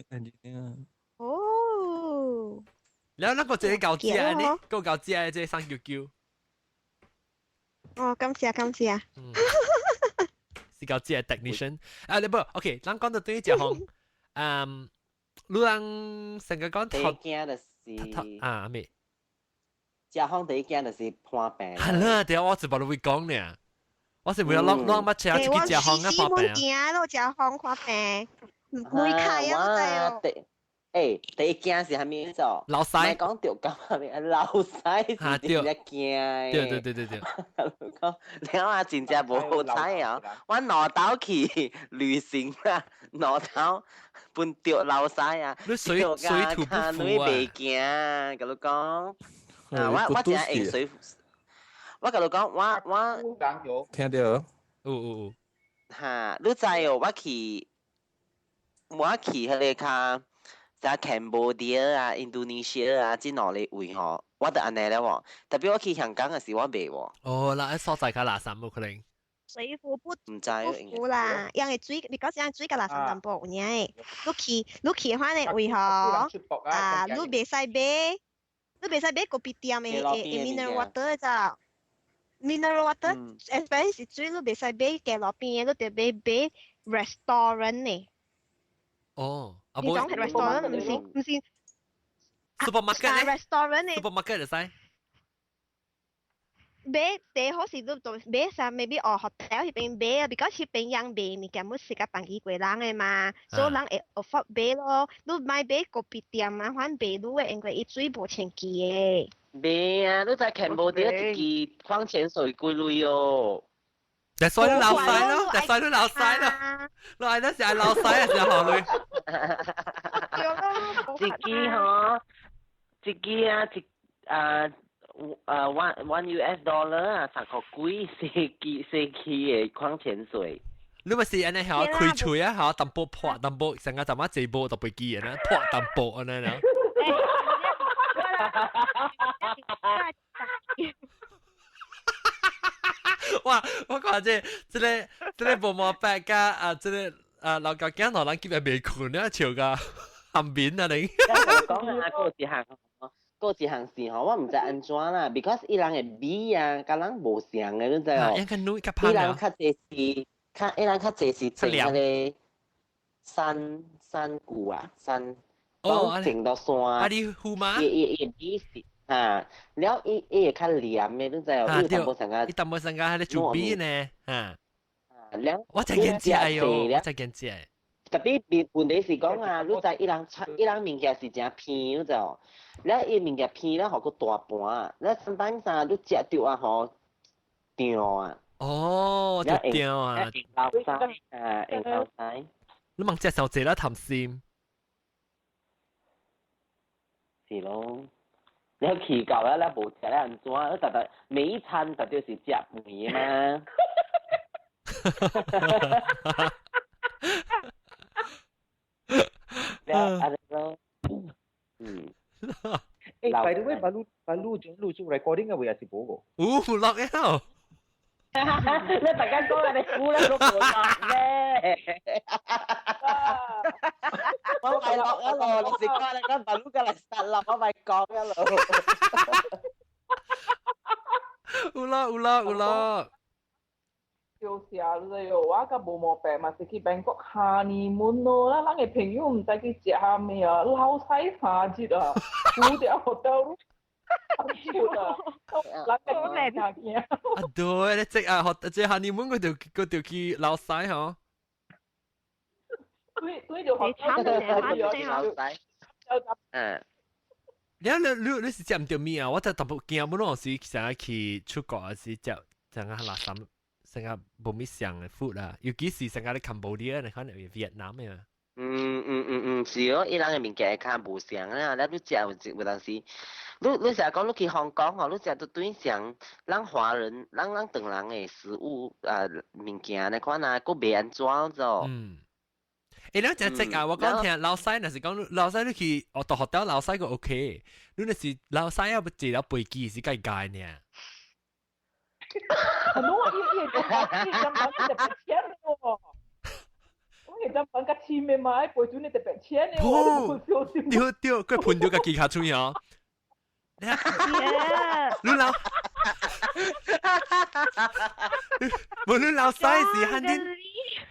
engineer。哦。然後咱個這個搞食呢，個搞食的這個三九九。哦，感謝感謝。是搞食 technician 啊，你不 OK？咱講到對於食風，你人成個講頭驚就是啊咩？食風第一驚就是破病。係啦，對，我就無你會講呢。我是為了攏攏捌食出去食風啊破病。我驚咯，食風破病，唔會開啊，都對。欸，第一驚是啥物做？老屎。莫講著感覺咩？老屎是真正驚。對對對對對。講了啊，真正無好彩啊！我兩晝去旅行啊，兩晝分著老屎啊，你水水土不服啊！你袂驚，共你講。啊，我真會水，我共你講，我聽著。有有有。哈，你知哦？我去彼个較。像 Cambodia 啊、Indonesia 啊，這兩个位吼，我就按呢了喎。特別我去香港的時，我袂喎。哦，那所在較垃圾無可能。水庫不毋知不啦，因為水，你講是水較垃圾淡薄有影。你去反個位吼，啊，你袂使買，你袂使買咖啡店的 mineral water 咋？mineral water，especially 是水，你袂使買街路邊的，你著買買 restaurant 的。哦。你講係 restaurant 唔是 supermarket 咧？restaurant 咧？supermarket 就使。買第好是你做買啥？maybe 哦 hotel 彼邊買啊，because 彼邊人賣物件，要食甲放機過人的嘛，所以人會 afford 買咯。你莫買咖啡店啊，反賣你的，因為伊水無清氣的。買啊！你知 Cambodia 一支礦泉水幾鐳哦？就所以你老細咯，就所以你老細咯，你係那時係老細嘅時候你。一支吼，一支啊一啊啊 one US dollar 啊，十個幾四支四支的礦泉水。你咪是按呢嚇開喙啊嚇，淡薄破淡薄，成個淡仔這波就袂記嘅啦，破淡薄按呢啦。哇！我看這個無毛白甲啊，這個啊老家囝兩人今日袂睏啊，笑甲含面啊你。講啊，過一項，過一項事吼，我毋知按怎啦，because 伊人的味啊，佮人無相的，你知哦？伊人較濟是，較伊人較濟是種彼個山山谷啊，山，講種到山。啊，你呼嗎？伊伊伊味是。啊，了伊伊會較黏的，你知哦？伊淡薄上個，伊淡薄上個喺咧煮味呢，啊。了，我真見食喲，我真見食。特別問題是講啊，你知伊人伊人物件是誠偏，你知哦？了伊物件偏了，予閣大盤，了sometimes啊，你食著啊，吼脹啊。哦，就脹啊。會流屎啊，會流屎。你問食傷濟啦，貪心。是咯。你去到了，你無食了按怎？你逐逐每一餐逐就是食飯嘛。了，按呢咯。嗯。欸，by the way，baru baru 錄做 recording 嘅位還是無個？有錄了。你大家講啊，你估咧都無錄咧。啦。我咪落一路，你是講你講白鹿過嚟實落，我咪講一路。有啦有啦有啦。就是啊，你喲，我甲無毛病嘛，是去曼谷哈尼門咯，咱人的朋友毋知去食啥物啊，老屎3日啊，住條 hotel 住啊，人個驚驚。啊對，你即啊學即哈尼門嗰條去老屎嗬。對對就學老屎。嗯。你是食毋著物啊？我就特別驚，本來是成日去出國啊，是食成日垃圾。成個無咪上的 food 啦，尤其是成個咧 Cambodia，你可能越南的啊。嗯嗯嗯嗯，是哦，伊人的物件較無相啦，咱你食有有當時，你成日講你去香港吼，你食到對上，咱華人，咱唐人的食物啊物件，你看啊，閣袂按怎做。嗯。欸，你食食啊！我講聽老細，若是講老細你去學到學到老細個 OK，你若是老細啊，不坐了飛機是計計呢。儂啊，伊伊伊伊針板特別淺喎，我伊針板較深的嘛，伊背準你特別淺的，我小心。對對，佢噴到家己跤喙哦。你老，無你老細是肯定，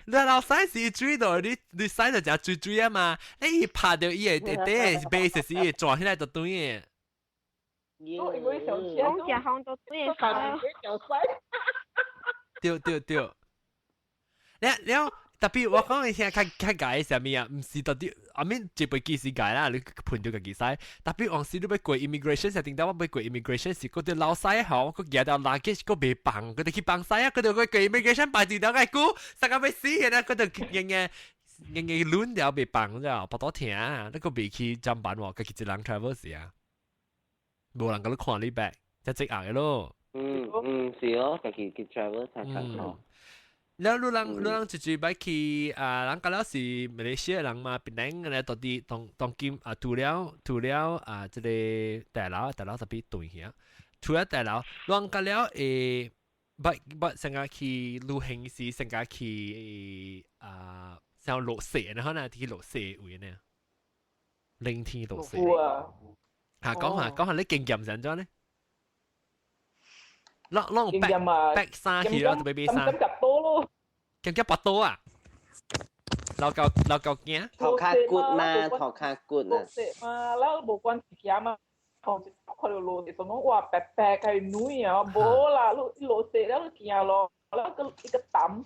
你老細是水到你你洗就食水水啊嘛，你拍到伊會底底白是伊會轉起來就對的。我因為上錢，講食好多對的。對對對，了了特別我講你聽較較解啥物啊？毋是到底阿面這飛機是解啦，你噴到家己使。特別往時你欲過 immigration 時，頂到我欲過 immigration 時，嗰啲老細吼，佢舉到 luggage 佢袂放，佢哋去放屎啊！佢哋過 immigration 排隊到個久，三個欲死嘅啦，佢就硬硬硬硬攆掉袂放咗，巴肚疼，你閣袂去砧板喎，家己一人 travel 時啊，無人共你看你白，才積壓嘅咯。嗯嗯，是哦，家己去 travel 才較好。了，你人一最擺去啊，人甲了是馬來西亞人嘛，檳城咧到底當當今啊，除了啊，這個大樓大樓特別對去啊，除了大樓，人甲了會捌捌成日去旅行時，成日去啊，像落雪，然後呢，去落雪位呢，冷天落雪。啊，講下講下你經驗是按怎呢？攏攏有白白衫去咯，特別白衫。咁夾多咯。咁夾白多啊？老夠老夠驚。頭殼骨嘛，頭殼骨啊。嘛，แล้ว無關自己嘛，頭一看到落雪，想講哇白白係女啊，無啦，你落雪了你行咯，แล้ว個一個抌，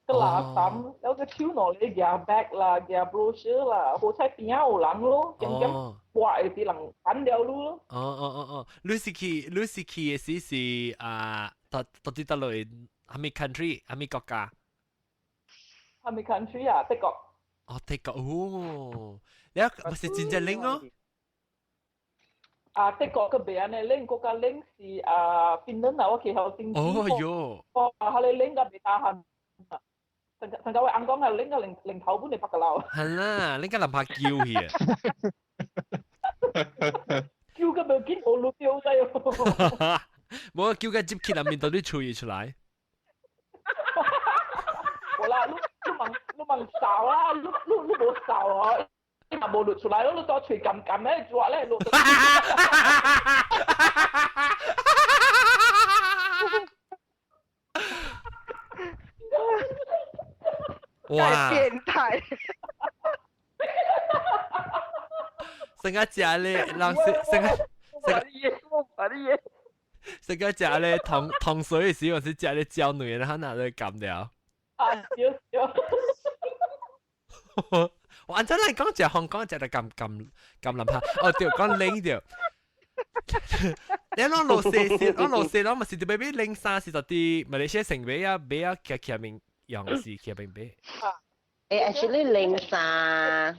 個垃圾，แล้ว個手攞嚟夾 bag 啦，夾 brochure 啦，好彩邊仔有人咯，咁咁刮的是人反了你咯。哦哦哦哦，你是去的時是啊，到到底佗落啥物 country，啥物國家？啥物 country 啊？德國。哦，德國哦，你唔是真正冷哦？啊，德國個袂按呢冷，國家冷是啊，芬蘭啊，我去後先。哦喲。哦，佢哋冷甲袂打寒。成成個位翁講係冷甲零零頭本嚟白個流。係啦，冷甲林拍叫去啊！叫個無見無路掉咗。無叫個接起來面到底吹出來。無啦，你問哨啦，你無哨哦，你嘛無錄出來咯，你多吹撳撳咧，做咧錄。哇！變態。成個食咧，人成成個成個成個食咧糖糖水的時候是食咧焦奶，然後拿來撳掉。啊，對對。我按照來講，食香港食得咁咁咁難拍。哦對，講冷對。你講落雪是，講落雪，我咪是特別冷衫是到底馬來西亞成買啊買啊，騎騎面用是騎面買。誒，actually 冷衫。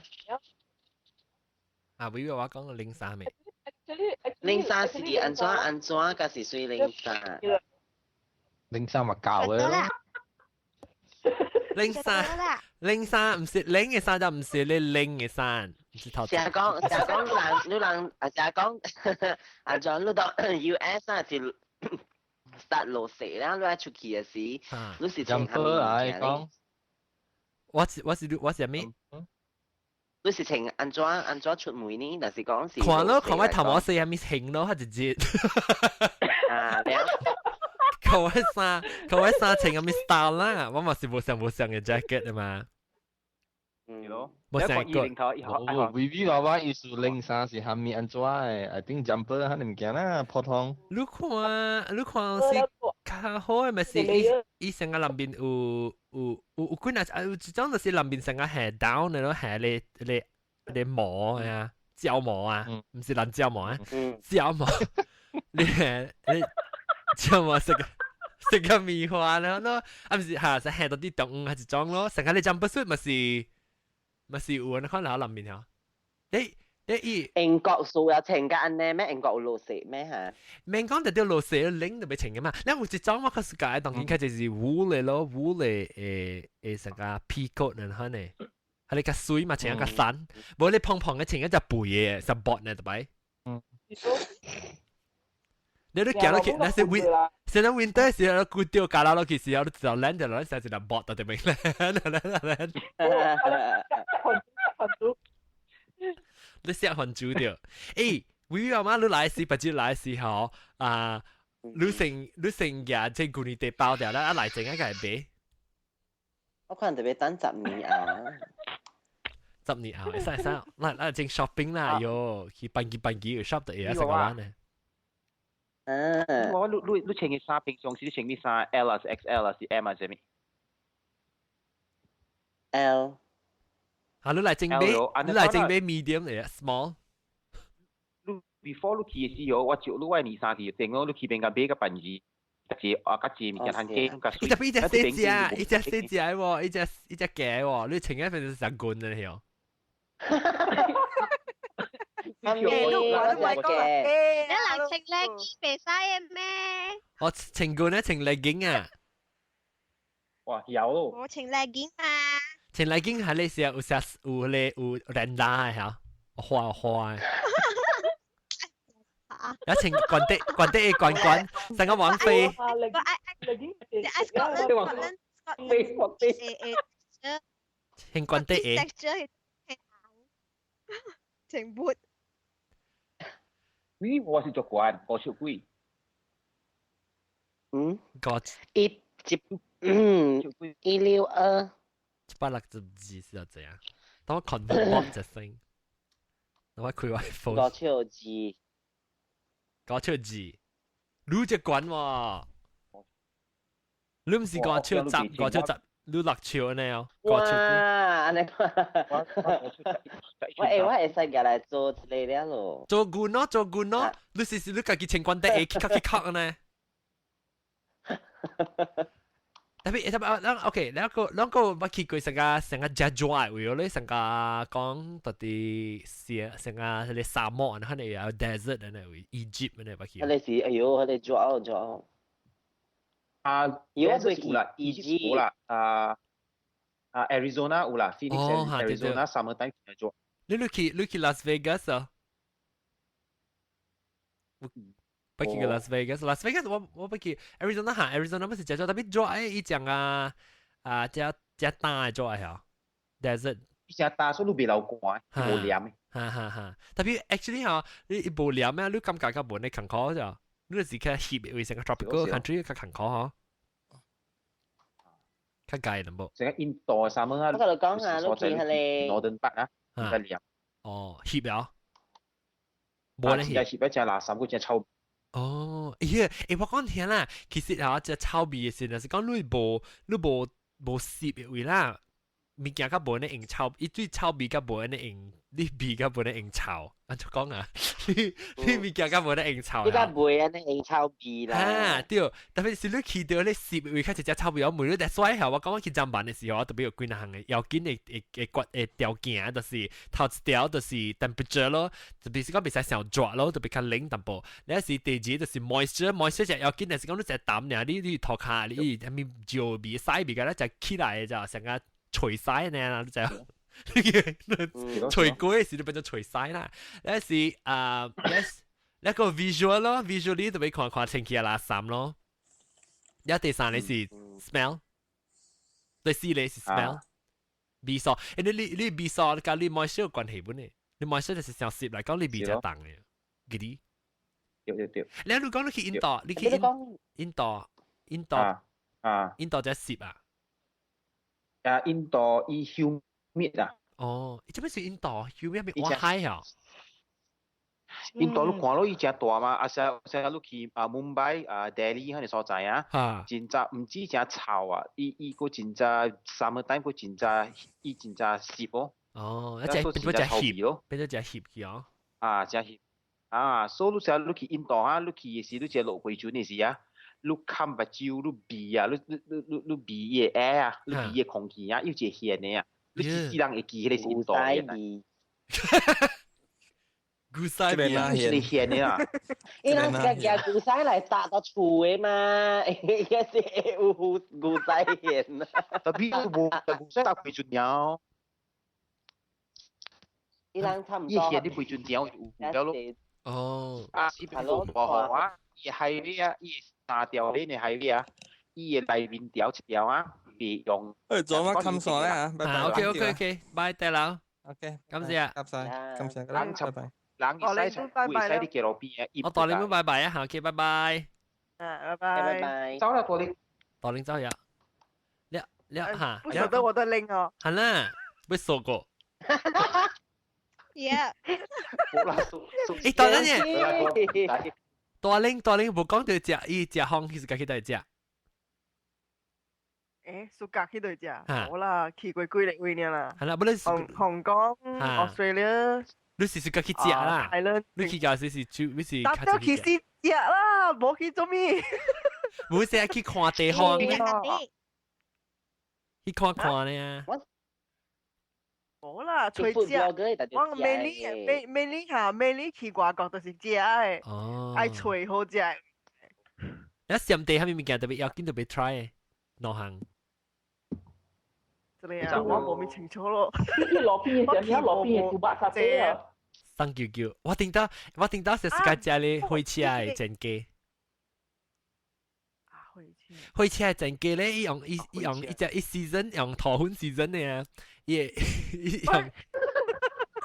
啊，比如我講冷衫未？冷衫是按怎按怎，還是水冷衫？冷衫咪舊嘅咯。冷衫，冷衫毋是冷嘅衫就毋是你冷嘅衫，毋是頭。成日講成日講人，你人啊成日講，按怎你到 US 啊是 start 落雪啦，你愛出去嘅時，你是穿啥物物件？我是咩？你是穿安怎安怎出門呢？但是講是看咯，看我頭毛四係咪型咯，佢直接。啊，看我衫，看我衫穿係咪 style 啦？我嘛是無上無上嘅 jacket 啊嘛。嗯，咯。無上個。哦，V V 娃娃意思領衫是蝦米安怎嘅？I think jumper 係物件啦，普通。你看，你看是較好嘅，咪是伊伊成個南邊有有有有幾若有一種就是南邊成個下 down 嘅咯，下咧咧咧毛啊，膠毛啊，唔是爛膠毛啊，膠毛，你你膠毛食個食個棉花咯，咯，啊唔是嚇，是下到啲動物係一種咯，成個你 jumper suit 咪是咪是有人看到南邊嚇，你。你伊英國數有穿甲按呢咩？英國有落雪咩嚇？免講就啲落雪冷就袂穿嘅嘛。你有一種我確實解，當然佢就是 wool 嘅咯，wool 嘅誒誒成個 peacoat 呢款呢，係你較水嘛，穿較散，無你胖胖嘅穿一隻肥嘅，實薄呢，對咪？嗯。你都行落去，那是 win，現在 winter 時候，骨掉加落去時候，你就冷就冷，成一隻薄到對咪？冷冷冷。你錫番薯掉，欸，微阿媽你來時，不知來時吼啊，你成你成日這舊年地包掉啦，啊來整一個係買。我可能特別等10年後。10年後，會使會使，咱咱整 shopping 啦，喲，去辦機辦機有 shop 就會使個玩呢。嗯。我你你你穿嘅衫平常時你穿咩衫？L 啊，是 XL 啊，是 M 啊，是咩？L。啊！你來整買，你來整買 medium 嚟啊，small。你 before 你去嘅時候，我照你我二三去，定我你去邊個買個辦字，一隻啊，一隻物件很輕，個一隻一隻細隻，一隻細隻喎，一隻一隻假喎，你穿一份是上棍嘅喲。你你來穿 legging 袂使嘅咩？我穿棍咧，穿 legging 啊。哇，有咯。我穿 legging 啊。穿 legging 係你時有時有咧有連拉嘅嚇，花花。有穿滾的滾的滾滾，成個王妃。我愛愛 Scotland Scotland 誒誒，穿滾的誒。穿 boot。咦，我是做慣，我小鬼。嗯。個一一嗯162。 162是怎樣？當我 convert 一聲，我開 iPhone。5尺2。5尺2，你隻管喎？你唔是5尺10，5尺10，你6尺呢？哦，哇，按呢我會我會使過來做一個了咯。做軍咯，做軍咯，你是是你家己穿軍底會去去去呢？特別特別啊，OK，兩個兩個我去過成個成個遮熱位哦，你成個講到底是成個迄個沙漠，可能有 desert 那位 Egypt 那位去。彼個是哎喲，彼個熱熱。啊，有有啦，Egypt 有啦，啊啊 Arizona 有啦，Phoenix Arizona summer time 熱。你去 Las Vegas 啊？不去過 Las Vegas，Las Vegas 我我不去 Arizona 哈，Arizona 不是食咗特別熱誒，伊講啊啊，遮遮大嘅熱嚇，desert。遮大所以你袂流汗，無黏的。哈哈哈，特別 actually 嚇，你伊無黏咩？你感覺較無呢艱苦咋？你是較翕的，為成個 tropical country 較艱苦嗬，較蓋淡薄。成個印度啥物啊？我同你講啊，你去彼個 northern part 啊，較黏。哦，翕了。無咧翕。翕一隻垃圾，嗰隻臭。哦，咦，欸，我講聽啦，其實啊，這臭味的時陣是講你無你無無濕的位啦，物件較無呢用臭，伊對臭味較無呢用，你味較無呢用臭，按怎講啊？你你物件較無呢用臭。你較袂按呢用臭味啦。啊，對，特別是你去到咧濕的位，較一隻臭味，我問你，但所以我講我去針辦的時候，我特別有幾若項的要緊的會會決會條件，就是頭一條就是 temperature 咯，特別是講袂使傷熱咯，特別較冷淡薄。你是第二就是 moisture，moisture 就要緊，就是講你食淡爾，你你塗骹你啥物尿味、屎味，個咧就起來就成個吹屎呢，你就吹過的時就變做吹屎啦。那是啊，那那個 visual 咯，visually 特別看看天氣啊垃圾咯。一第三個是 smell，第四個是 smell。味素，你味素佮你 moisture 有關係本呢？你 moisture 就是上濕來講，你味才重嘅，記得？對對對。你你講你去印度，你去印度，印度啊，印度才濕啊？啊，印度伊 humid 啊。哦，這邊是印度 humid 咪哇海啊？印度你看落伊誠大嘛，啊成成你去啊孟買啊 Delhi 彼個所在啊，真正毋止誠臭啊，伊閣真正 summer time 閣真正伊真正濕哦。哦，一隻變咗隻濕咯，變咗隻濕去哦。啊，誠濕啊，所以你成你去印度啊，你去的時，你這落飛船的時啊，你冚目睭，你鼻啊，你鼻伊個 air 啊，你鼻伊個空氣啊，有一個鹹的啊，你一世人會記彼個是印度的。古西味啊，是你鹹的啊。伊人是夾古西來搭到厝的嘛，伊是有古西鹹。特別無古西搭飛船了。伊人差唔多。伊鹹的飛船了有了咯。哦。啊，是無無好啊，伊海味啊，伊三條鏈的海味啊，伊的內面條一條啊，別用。誒，做乜冚傻咧嚇？拜拜。 OK OK OK，拜大佬。 OK，感謝。感謝，感謝，拜拜。人會使會使佇街路邊啊！我帶你們拜拜啊，OK，拜拜。啊，拜拜。拜拜。走啦，大玲。大玲走呀。了了嚇。不曉得我的鈴哦。係啦，要鎖過。 Yeah。冇啦，鎖鎖。欸，大玲呢？大玲大玲無講到食，伊食方其實家去佗食。欸，暑假去佗食？無啦，去過幾个位爾啦。係啦，不你香港、Australia。你是暑假去食啦？你去到時是住，你是？搭到去食啦，無去做咩？無是去看地方，去看看呢。無啦，揣食。我每年每每年嚇，每年去外國都是食的。哦。愛揣好食。你上地啥物物件特別要緊特別 try 的兩項。這個啊，我無咪清楚咯。去路邊的時候，路邊的豬肉沙爹啊。送舅舅，我頂到是自家食咧火車的煎雞。火車的煎雞咧，伊用伊伊用伊隻一 season 用頭粉 season 的啊，伊伊用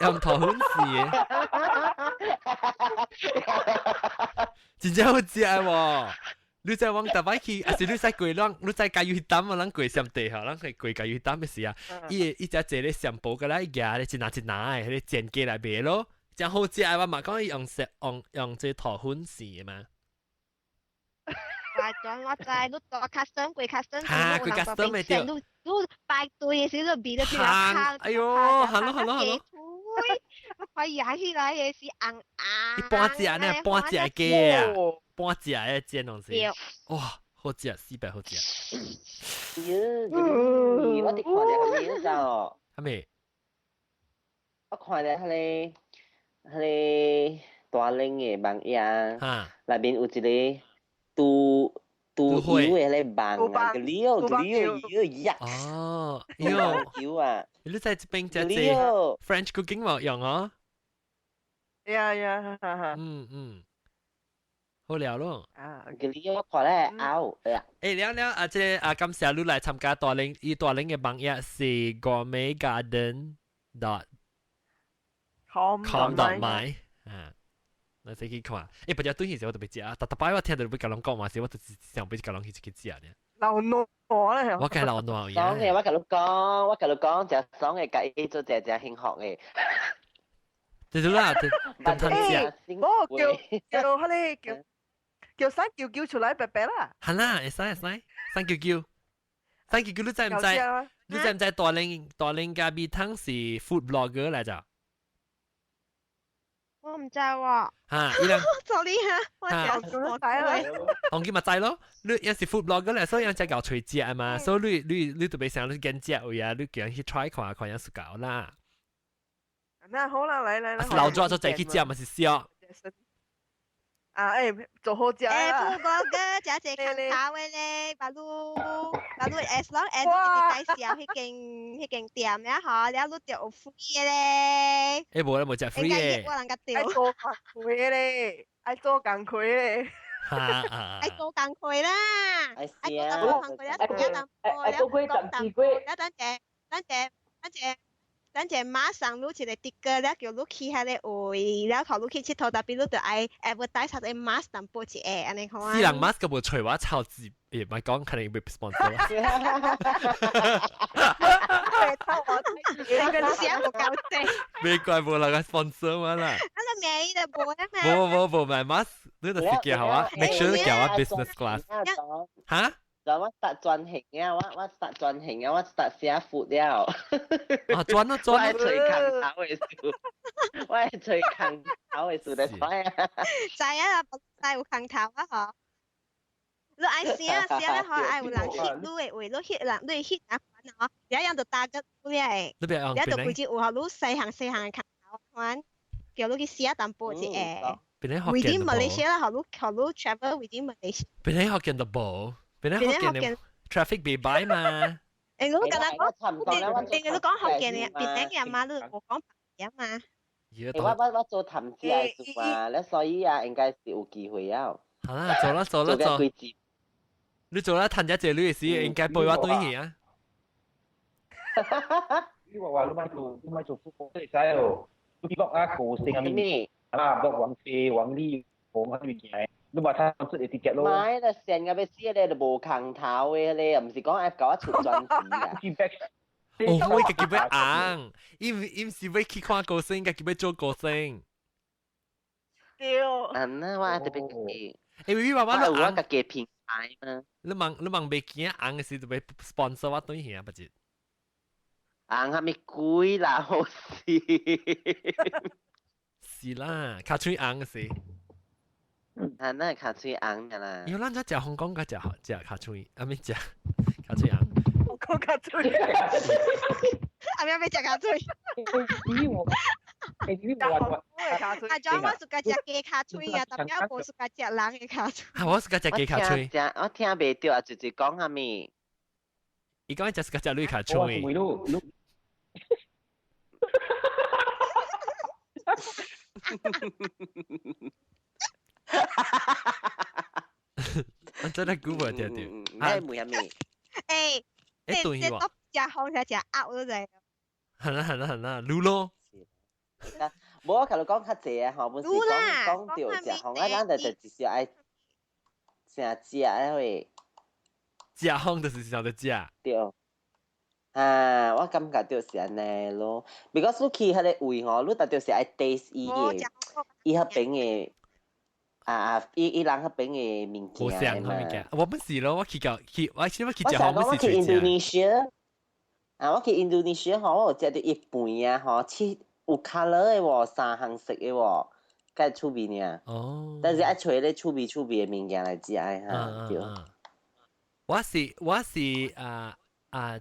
用頭粉絲的，真正好食喎！你知往台北去，還是你使過咱，你知加油站啊？咱過上地吼，咱去過加油站的時啊，伊伊只坐咧上步過來，伊舉咧一拿一拿的，彼個煎雞來賣咯，真好食的。我嘛講伊用食用用這頭粉絲的嘛。我講我知，你做 custom 過 custom，嚇過 custom 咪對。你你排隊的時候味都比較香。哎喲，係咯係咯係咯。我快壓起來的是紅紅。伊半隻呢，半隻雞啊。半隻的煎東西，哇，好食，四百好食。哟，我佇看著啥物你知無？啥物？我看著彼個大嶺的網頁，內面有一個拄拄油的彼個網啊，個料個料油呀！哦，油啊！你在這邊食這 French cooking 無用哦？呀呀，哈哈。嗯嗯。好了咯。啊，佢你我看咧拗，欸，了了啊，這個啊，感謝你來參加大嶺，伊大嶺的網頁是 gourmetgarden.com.my 啊，那再去看。欸，不只對時我特別食啊，逐逐擺我聽到欲共人講嘛，是我就是想欲共人去去食呢。流汗咧，我該流汗爽的，我共你講，我共你講，食爽的，共伊做食食幸福的。對對啦，對，對欸，我叫叫彼個叫。叫三舅舅出來白白啦！係啦，會使會使，三舅舅，三舅舅你知唔知？你知唔知大玲大玲加米湯是 food blogger 來咋？我唔知喎。嚇，伊人 sorry 哈，我講錯啦。當佢咪知咯，你也是 food blogger 嚟，所以人只搞隨食嘛，所以你特別想你揀食位啊，你叫人去 try 看看樣是搞啦。那好啦，來來來。老早就再去食嘛是燒。啊，欸，做好食啦！欸，不過個食這較頭的咧，把汝把汝 as long as 你直介紹彼間店了吼，了你就有 free 的咧。欸，無啦，無食 free 的。我人較對。愛做工課咧，愛做工課咧。愛做工課啦，愛做工課啦，愛做工課，愛做過十二過。等者，等者，等陣等陣馬上擼一個 ticket 了，叫你去彼个位，了後你去𨑨迌，特別你就愛 advertise 彼個 mask 淡薄一個，按呢款。四人 mask 個無揣我抄字，也唔係講肯定會 sponsor。你個寫無夠正。沒怪無人個 sponsor 我啦。啊，你名就無啊嘛。無無無買 mask，你就是叫我 make sure 叫我 business class。哈？就我實轉型啊！我實轉型啊！我實寫 food 了。啊，轉咯轉。我係隨空頭的事，我係隨空頭的事就睇啊。知啊，知有空頭啊嗬。你愛寫寫咧，嗬，愛有人翕你的話，你翕人，你翕啊款嗬，一樣就打個你的，了就規隻有予你細項細項的空頭款，叫你去寫淡薄一個。邊 within Malaysia 啦，予你予你 travel within Malaysia。邊個學見到無？邊個學見的 traffic 袂歹嘛？欸，我敢若講，欸，你講福建的，別頂嘅嘛，你無講白嘛？我做探子來做啊，咧所以啊，應該是有機會啊。好啦，做啦做啦做。你做啦，趁一隻女的時，應該陪我對去啊。你話話你咪做，你咪做副歌會使哦。你 blog 啊，歌星啊，咩？啊，blog 王菲、王力宏啊，物件。你話他出嚟直接咯。買啦，成個欲死咧，就無空頭的咧，毋是講愛共我出專輯啊。哦，我家己欲紅，伊毋是欲去看歌星，家己欲做歌星。對。嗯啊，我特別記。欸，你爸爸你有我家己品牌嘛？你問袂驚紅的時就欲 sponsor 我對去啊，不是？紅啥物鬼啦，好死！是啦，尻喙紅的時。啊，那尻喙紅的啦。因為咱遮食香港較食食尻喙，啊咪食尻喙紅。香港尻喙。啊咪欲食尻喙。阿莊，我是佮食雞尻喙啊，但係我無是佮食人的尻喙。啊，我是佮食雞尻喙。我聽袂著啊，直直講啥物？伊講伊食是佮食女尻喙。我真係估唔到對。咩咩咩？欸，欸，對這都食風食食鴨都知。係啦係啦係啦，滷咯。無我共你講較濟啊，吼，本是講講著食風啊，咱就直接愛成食啊會。食風就是想著食。對。啊，我感覺就是按呢咯。Because 你去彼个位吼，你特就是愛 taste 伊的，伊彼邊的。啊啊！伊伊人彼邊的物件嘛。我不是咯，我去到去，我先我去食我去印度尼西亞，啊，我去印度尼西亞吼，我有食著一盤啊吼，七有 colour 的喎，三項色的喎，較趣味爾。哦。但是愛揣咧趣味趣味的物件來食的哈，對。我是啊啊，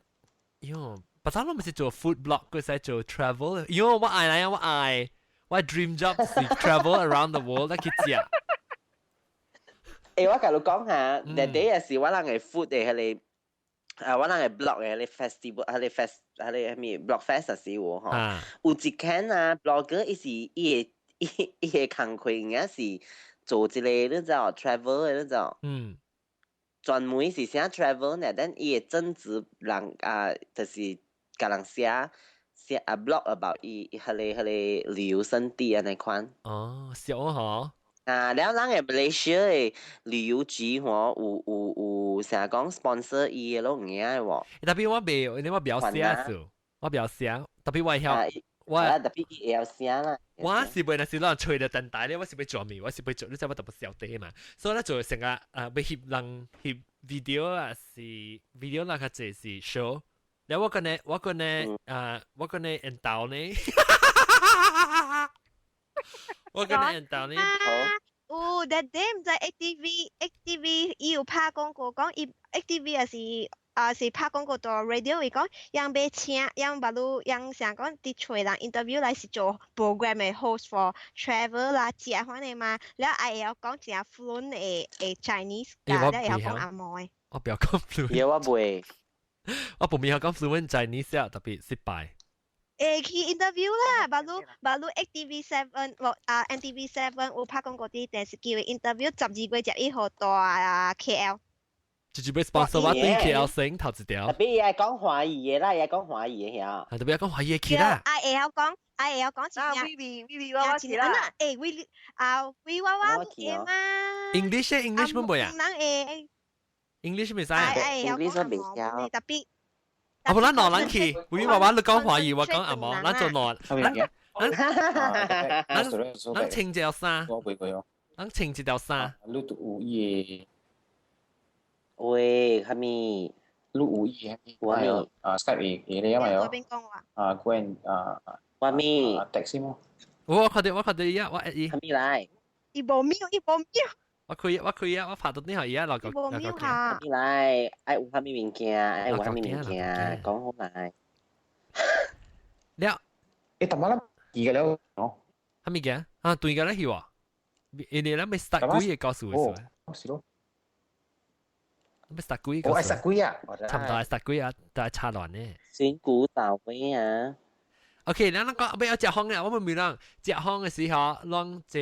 喲，不早攏毋是做 food blog，閣使做 travel。喲，我愛來啊，我愛，我 dream job 是 travel around the world 去食。欸，我共你講下，那底也是我人的 food 的彼个，啊，我人的 blog 的彼个 festival，彼個 fest，彼個啥物 blog fest 時有吼，有一間啊 blogger 伊是伊的伊伊的工課應該是做一個你知無 travel 的你知無？嗯。專門是寫 travel 呢，但伊的正職人啊，就是共人寫寫啊 blog about 伊彼個彼個旅遊勝地按呢款。哦，俗吼。啊，了咱的 Malaysia 的旅遊局吼，有有有成日講 sponsor 伊的攏有影的喎。特別我袂，你我袂曉寫數，我袂曉寫，特別我會曉，我特別伊會曉寫啦。我是袂，若是咱揣著電台咧，我是欲做物，我是欲做，你知我特別小弟嘛，所以咧做成個啊，欲翕人翕 video 啊，是 video 啦較濟是 show，了我跟呢，我跟呢啊，我跟呢緣投呢。我跟你緣投呢。有，that day 毋知 ATV ATV 伊有拍廣告講，伊 ATV 也是啊是拍廣告到 radio 伊講，人欲請，人捌汝人想講佇揣人 interview 來是做 program 的 host for travel 啦，食款的嘛，了愛會曉講誠 fluent 的的 Chinese，了會曉講紅毛的。我袂曉講 fluent。有我袂。我無曉講 fluent Chinese 啊，特別失敗。會去 interview 啦，捌汝捌汝 ATV Seven 無啊 NTV Seven 有拍廣告佇電視機的 interview 12月11號到 KL。直接俾 sponsor 我對 KL 星頭一條。特別係講華語嘅啦，係講華語嘅曉。啊，特別係講華語嘅啦。啊，會曉講，啊，會曉講啊，威威威娃娃去啦。誒，威啊，威娃娃嘅嘛。 English English 乜嘢啊？人會。 English 未使。 ，English 未曉。特別。啊，無咱兩人去，威娃娃你講華語，我講紅毛，咱做兩。咱咱穿一條衫。我袂過哦。咱穿一條衫。你都有伊個。喂，啥物？你有伊個？我咪啊，Skype 會會咧嘛喲。啊，go and 啊。我咪。 text 麼？我看到我看到伊啊，我 at 伊。啥物來？伊無秒，伊無秒。我開我開啊，我拍到你後伊啊，落個無秒下。啥物來？愛有啥物物件？愛有啥物物件？講好來。了。誒，淡薄啦，記個了，哦。啥物件？啊，對個咧去喎。因為咱未 start 幾個告訴我。是咯。未 start 幾個。我愛 start 幾啊？差唔多愛 start 幾啊，但係差亂呢。選股豆尾啊。 OK，咱咱講要食風啊，我們每人食風嘅時候，攏坐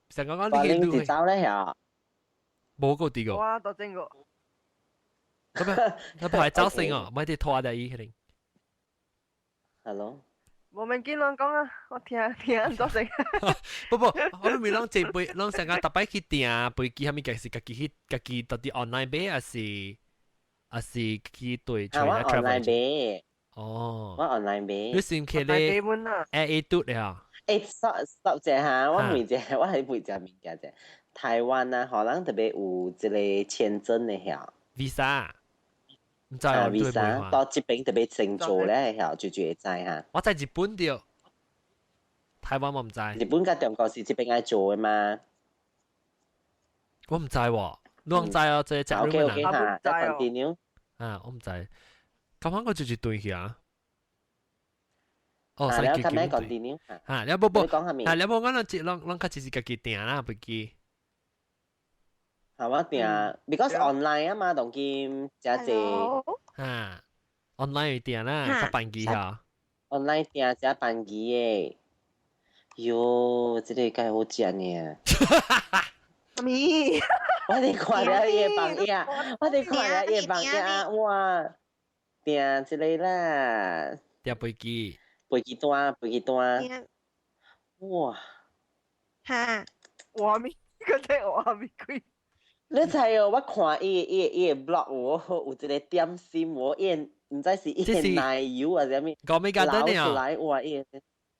成個講你去路。走咧嚇。無個地個。我都見過。咁啊，那不係走先哦，唔係啲拖在伊可能。 Hello。無免緊亂講啊，我聽聽多聲。不不，我們每人坐飛，攏成個逐擺去訂飛機，啥物件是家己去，家己到底 online 買，還是還是去對啊，我 online 買。哦，我 online 買。你先去咧 A A 嘟咧啊？誒，stop stop 者嚇，我問者，我係問隻物件者。台灣啊，可能特別有一個簽證的曉。 Visa。唔知啊，Visa 到這邊特別先做咧，曉就就會知哈。我在日本著，台灣我唔知。日本佮中國是這邊愛做的嘛？我唔知喎，你唔知哦，這個 OK OK 哈，再 continue。啊，我唔知。咁樣我就是對去啊。哦，三九九對。嚇，你無無，啊，你無我攏攏攏較只是家己訂啦，飛機。係我訂，because online 啊嘛，當今誠濟。嚇，online 訂啦，較便宜嚇。 online 訂誠便宜的。喲，這個介好食呢。咪？我哋看了伊的網頁，我哋看了伊的網頁，哇！訂這個啦。訂飛機。飛機單，飛機單。哇！嚇！畫面，嗰隻畫面鬼。你知哦？我看伊伊伊的 blog 有有一個點心，我伊毋知是伊的奶油還是啥物，流出來哇！伊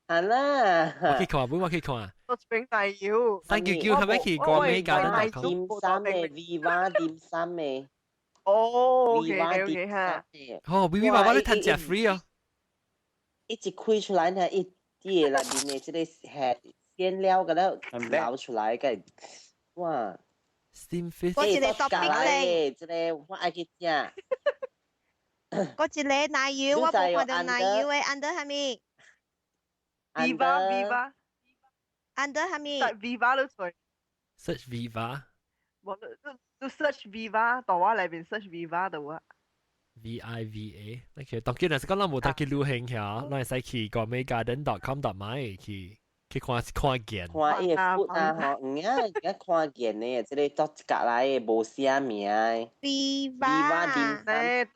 係啦。我去看，本我去看。我整奶油。399係咪去國美咖喱？點心的 Viva 點心的。哦，OK OK 哈。哦，Viva 爸爸你趁食 free 哦。一直開出來呢，伊伊內面的這個餡餡料個了流出來個，哇！ Steam fish。嗰一個 topic 咧，這個我愛去食。嗰一個奶油，我無看到奶油的，under 啥物？Viva Viva。 under 啥物？Viva 都出。 Search Viva。無，你 search Viva，到我內邊 search Viva 的話。 V I V A，那個當今若是講咱無通去旅行遐，咱會使去 gourmetgarden.com.my 去去看看見。看伊的 food 啊吼，有影而家看見的，這個作一格來的無寫名的。 Viva 點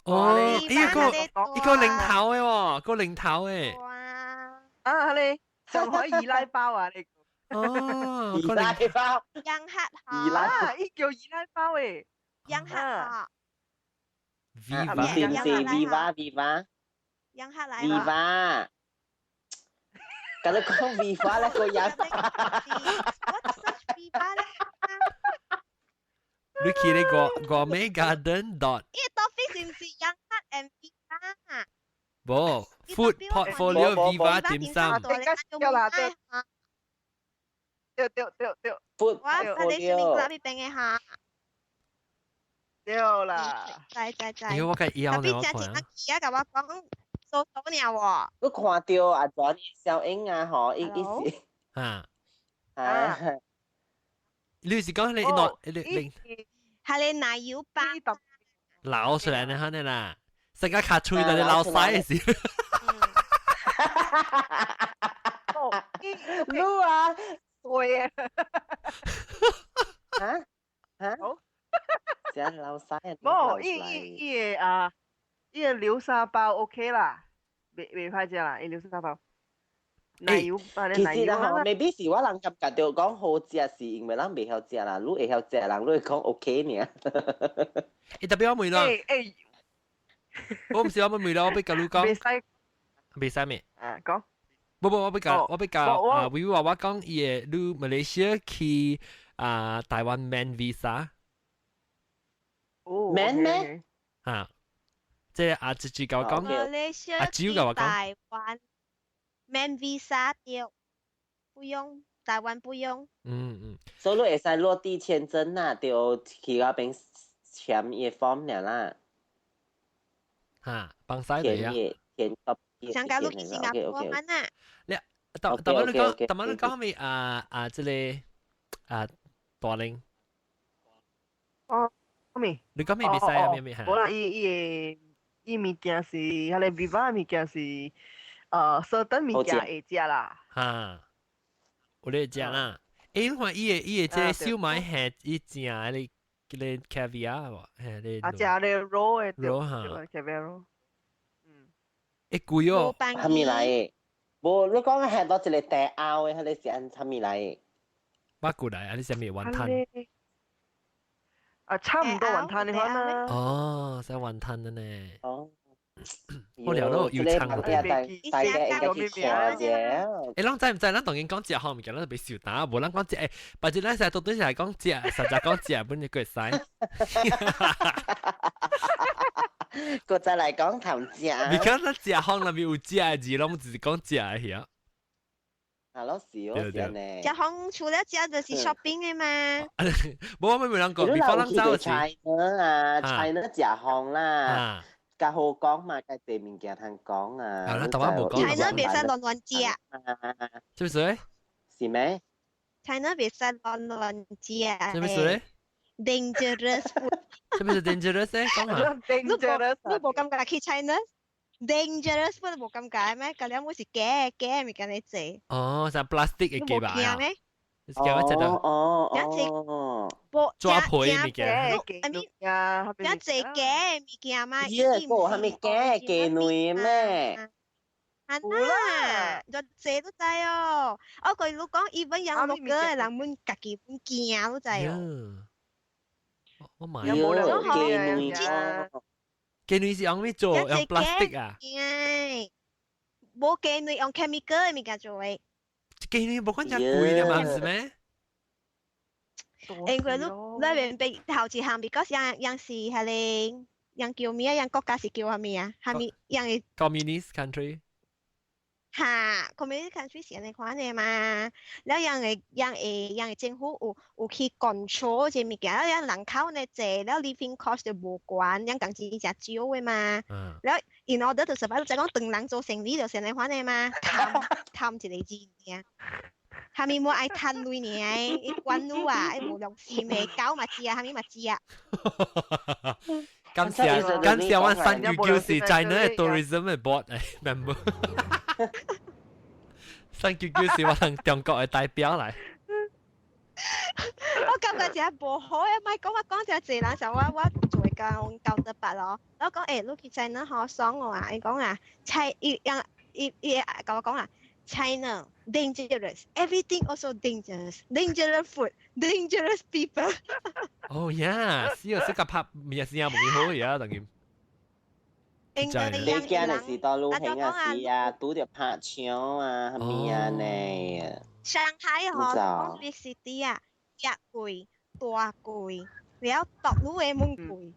哦，一個一個零頭的喎，個零頭的。啊，你上海二奶包啊，你。哦，二奶包。楊客二奶，伊叫二奶包誒。楊客嗬。 Viva，唔是唔是，Viva Viva。楊客來。 Viva。咁你講 Viva 咧個人。我 search Viva 咧。你去呢個 gourmet garden dot。伊 topic 是唔是楊客 and Viva？無，food portfolio Viva 點三。對啦對。對對對對。 food 我我哋是明邊嘅哈。對啦。對對對。哎我個腰呢，我看。特別真正阿奇啊，共我講數數爾喎。你看到阿轉小英啊，吼，伊伊是。啊。啊。你是講你攞你你？係你奶油包。流出來呢，哈呢啦，成個卡吹到你流屎時。哦，你啊，對啊。嚇嚇。食流屎啊！無，伊伊伊个啊，伊个流沙包 OK 啦，袂歹食啦，伊流沙包。奶油，其實啦吼，maybe 是我人感覺到講好食，是因為咱袂曉食啦。你會曉食人，你會講 OK 爾。欸，特別我問啦，我毋是我問啦，我欲共你講。袂使。袂使咩？啊，講。無無，我欲共我欲共啊，維維話我講伊個你馬來西亞去啊台灣免 visa。哦。免咩？啊，即係阿姐姐共我講，馬來西阿亞姊共我講。台灣免 visa 對，不用，台灣不用。所以你會使落地簽證啦，就去嗰邊簽伊個 form 爾啦。嚇，幫使嚟啊！填個。想講你去新加坡嘛呐？你，但但乜你講，但乜你講咩啊啊？這個啊，大玲。哦，咩？你講咩袂使啊？咩咩？無啦，伊伊個伊物件是，彼个 Viva 物件是，certain 物件會食啦。哈，有咧食啦。欸，你看伊個伊個這個燒賣係伊正的個 caviar 無？係咧。啊，食咧 raw 的 raw 哈，caviar raw。會貴哦。蝦米來的？無，你講係到一個地拗的，彼个是按蝦米來的？捌過來啊！你啥物雲吞？啊，差唔多雲吞的款啦。哦，使雲吞的呢。哦。我了咯，有唱的。大家應該去看者。欸，咱知毋知？咱當然講食好物件，咱就袂受打。無咱講食，欸，別日咱成日到底是來講食，實在講食本就過使。閣再來講談食。你看咱食好內面有食的字，攏只是講食的遐。啊，老是哦，是呢。食好除了食就是 shopping 的嘛。無我咪人講，比方咱走去 China 啊，China 食好啦。較好講嘛，較濟物件通講啊。啊，咱台灣無講。 China 袂使亂亂食。是毋是？是咩？China 袂使亂亂食。是毋是？Dangerous food。是毋是 dangerous 咧？講下。 Dangerous。你無感覺去 China？Dangerous food 無感覺咩？嗰兩是假假物件來做。哦，像 plastic 的假吧？驚咩？是叫我食到。哦哦。抓皮物件。 I mean，一濟假物件嘛。伊個係咪假假內咩？啊啦，就濟都知哦。我佢你講，even 養六個的人們家己本驚都知哦。我買。有假內啊！假內是用咩做？用 plastic 啊？無假內用 chemical 的物件做的。假內無講遮貴的嘛，毋是咩？因為你那邊被頭一項，because 樣樣是彼个樣叫咩啊？樣國家是叫啥物啊？啥物樣個 communist country。哈，communist country 是按呢款的嘛。了樣個樣個樣個政府有有去 control 這物件，了樣人口呢濟，了 living cost 就無懸，樣工錢誠少的嘛。了 in order to survive，就講唐人做生意就是按呢款的嘛，貪貪一個字爾。下面冇愛趁鐳爾，伊管你啊，伊無良心的，狗嘛知啊，啥物嘛知啊。感謝感謝我三九九是 China 的 tourism 的 board 的 member。三九九是我人中國的代表來。我感覺真無好啊！莫講我講真濟人時我我做工九得八咯，我講欸，你去 China 好爽哦啊！伊講啊，菜伊伊伊伊共我講啊，China dangerous, everything also dangerous, dangerous food, dangerous people。哦呀，是啊，是個拍面是啊，無好呀，等於。你驚的是到旅行啊時啊，拄著拍槍啊，啥物啊呢？上海吼，big city 啊，食貴，大貴，了獨女的門貴。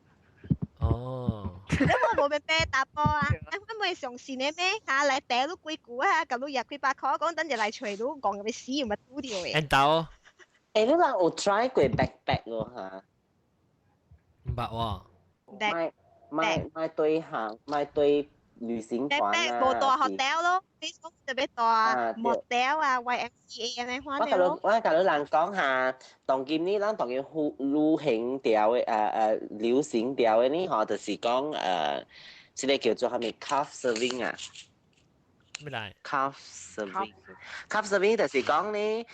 哦。你我無欲爬查埔啊？我袂相信的咩？嚇來爬你幾句啊？共你挹幾百箍，講等陣來揣你，戇欲死，又嘛拄著的。緣投。欸，你人有 try 過 backpack 無哈？毋捌喎。莫莫莫對行，莫對旅行團啊。無蹛 hotel 咯，你講特別蹛 motel 啊、YMCA 按呢款我共你，我共你人講下，當今呢，咱當今流行調的，流行調的呢，吼，就是講這个叫做啥物 couch surfing 啊？咩來？couch surfing，couch surfing 就是講呢，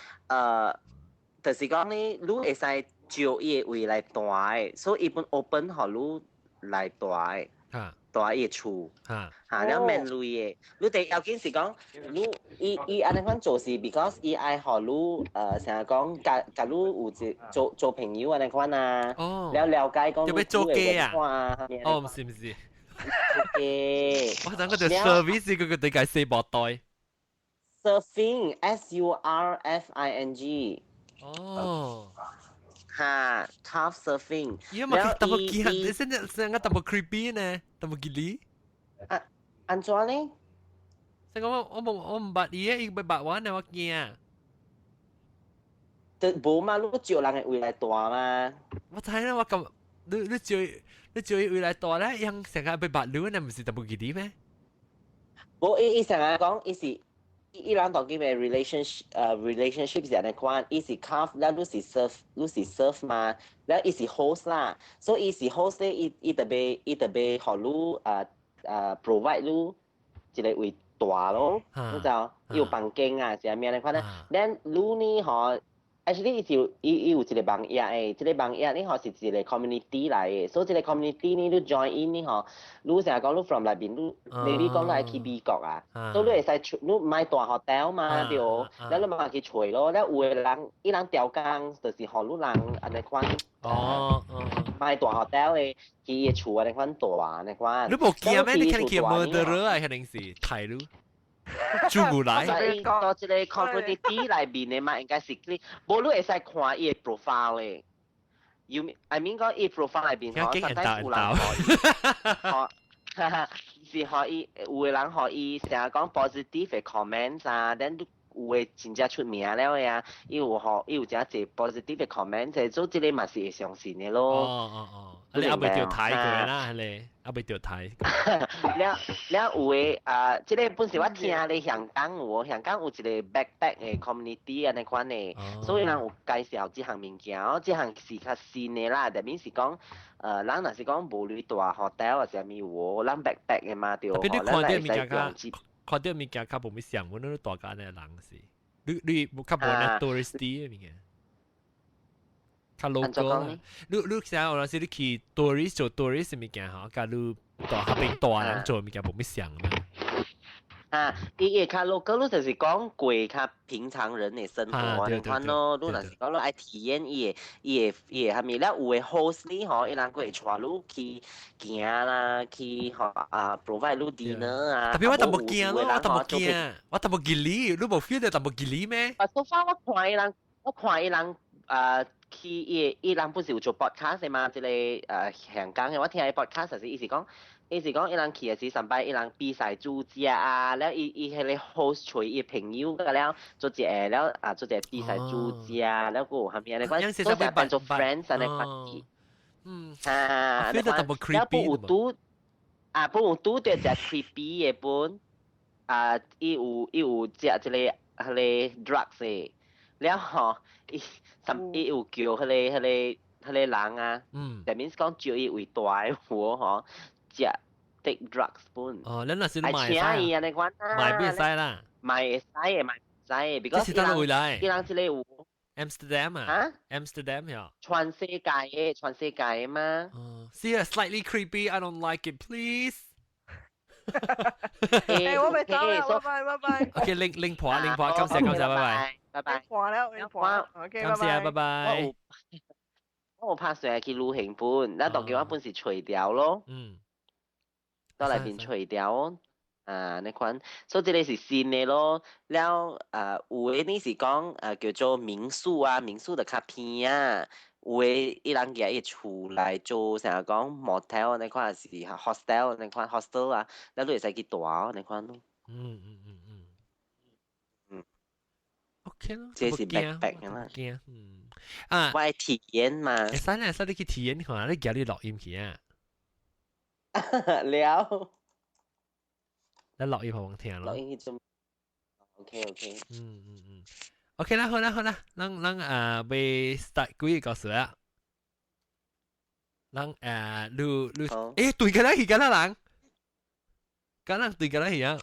就是講呢，你會使借伊个位來蹛的，所以伊本 open 予你來蹛的。蹛伊个厝，嚇，了免鐳的。你第要緊是講，你伊伊按呢款做是，because 伊愛予你成日講共共你有一做做朋友按呢款啊，了了解講你欲做雞啊？哦，毋是毋是，做雞。我等嗰條 service 嗰個對解四薄袋。 Surfing, S U R F I N G。哦。哈，couch surfing。伊嘛淡薄驚，你現在現在淡薄 creepy 呢，淡薄吉利。啊，按怎呢？成個我我無我毋捌伊個，伊欲捌我呢，我驚。就無嘛，你借人的位來蹛嘛。我知啦，我咁你你借你借伊位來蹛咧，伊成個欲捌你，那毋是淡薄吉利咩？無，伊伊成日講，伊是。伊人當今嘅 relationship relationship 是按呢款，伊是 couch，了你是 surf，你是 surf 嘛，了伊是 host 啦，所以伊是 host 咧，伊伊特別伊特別予你provide 你一個位蹛咯，你知影？伊有房間啊，是啥物按呢款咧？Then 你呢吼？actually 伊就伊伊有一個網頁的，這個網頁呢吼是一個 community 來的，所以這個 community 呢，你 join in 呢吼，你成日講你 from 內面，你 maybe 講你愛去美國啊，所以你會使你莫蹛 hotel 嘛，對，了你嘛去揣咯，了有的人伊人調工就是予你人按呢款，莫蹛 hotel 的去伊的厝按呢款蹛按呢款。你無驚咩？你看見 murderer 啊，肯定是睇你。住過來。伊到這個 community 內面的嘛，應該是你，無你會使看伊的 profile 的。有，I mean 講伊 profile 內面吼，實在有人予伊，是予伊有的人予伊成日講 positive 的 comments 啊，then 有的真正出名了的啊，伊有予伊有誠濟 positive 的 comments，所以這個嘛是會相信的咯。哦哦哦，你猶未著睇過啦，係你猶未著睇。了了有的啊，這個本是我聽咧香港有，香港有一個 backpack 的 community 按呢款的，所以人有介紹這項物件，這項是較新的啦，特別是講，人若是講無鐳蹛 hotel 或啥物有，人 backpack 的嘛對。特別你看著物件較，看著物件較無物像，阮你蹛佮按呢人是，你你較無那 touristy 的物件。較 local 你你想有陣時你去 tourist 做 tourist 物件吼，佮你蹛彼邊蹛人做物件無物像嘛。啊，伊會較 local，你就是講過較平常人的生活按呢款咯。你若是講你愛體驗伊的伊的伊的啥物，了有的 host 呢吼，伊人閣會帶你去行啦，去吼啊 provide 你 dinner 啊。特別我淡薄驚咯，我淡薄驚，我淡薄吉利，你無 feel 到淡薄吉利咩？啊，so far 我看伊人，我看伊人啊。去伊伊人不是有做 podcast 的嘛？這個香港的，我聽伊 podcast 時，伊是講，伊是講伊人去的時，上擺伊人比賽煮食啊，了伊伊彼個 host 揣伊朋友個了，做一個了啊，做一個比賽煮食，了閣有啥物按呢款，做成變做 friends 按呢款。啊，了不有拄啊，不有拄著一隻 creepy 的本，啊，伊有伊有食一個彼個 drugs 的，了吼。伊伊有叫彼個彼個彼個人啊，that means 講叫伊位蹛的有吼，食 take drugs 本。哦，你若是買請伊按呢款啊，買會使啦，買會使的，買會使的，because 這是佗位來？伊人這個有 Amsterdam 啊？Amsterdam 呀？全世界的，全世界的嘛。哦，see a slightly creepy. I don't like it, please. 誒，我欲走啦，拜拜拜拜。 OK，拎拎破拎破，感謝感謝，拜拜。拜拜。破了，拎破。OK，感謝，拜拜。我有我有拍算去旅行本，咱當叫我本是除掉咯。到內面除掉哦。啊，那款，所以這個是新的咯。了，有的你是講叫做民宿啊，民宿就較偏啊。有的伊人舉伊厝來做，成日講 motel 那款是 hostel 那款 hostel 啊，了你會使去蹛那款咯。OK 咯，這是 backpack 啦。驚，嗯。啊，我愛體驗嘛。會使啦，會使你去體驗看，你舉你錄音去啊。了。你錄音予我聽咯。錄音去做。OK OK。嗯嗯嗯。OK 啦，好啦好啦，咱咱啊，欲 start 幾個故事啊？咱你你，誒對個啦，去個啦人，個人對個啦去啊。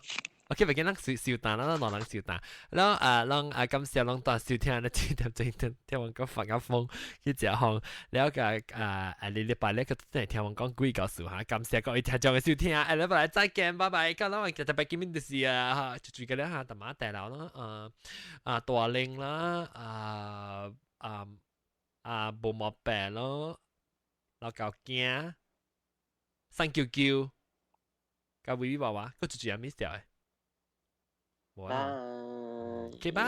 OK，別驚咱收收單啦，兩人收單。然後啊，咱啊感謝攏大收聽，咧7點鐘聽聽阮講發個瘋去食飯，了後啊啊禮拜咧，閣轉來聽阮講鬼故事哈。感謝各位聽眾的收聽，下禮拜再見，拜拜。咁咱特別見面就是啊，就住個咧哈，大馬大樓啦，啊啊大玲啦，啊啊啊無毛病咯，老狗驚，三九九，佮維維娃娃，閣住住阿咪笑的。無啊。OK，拜。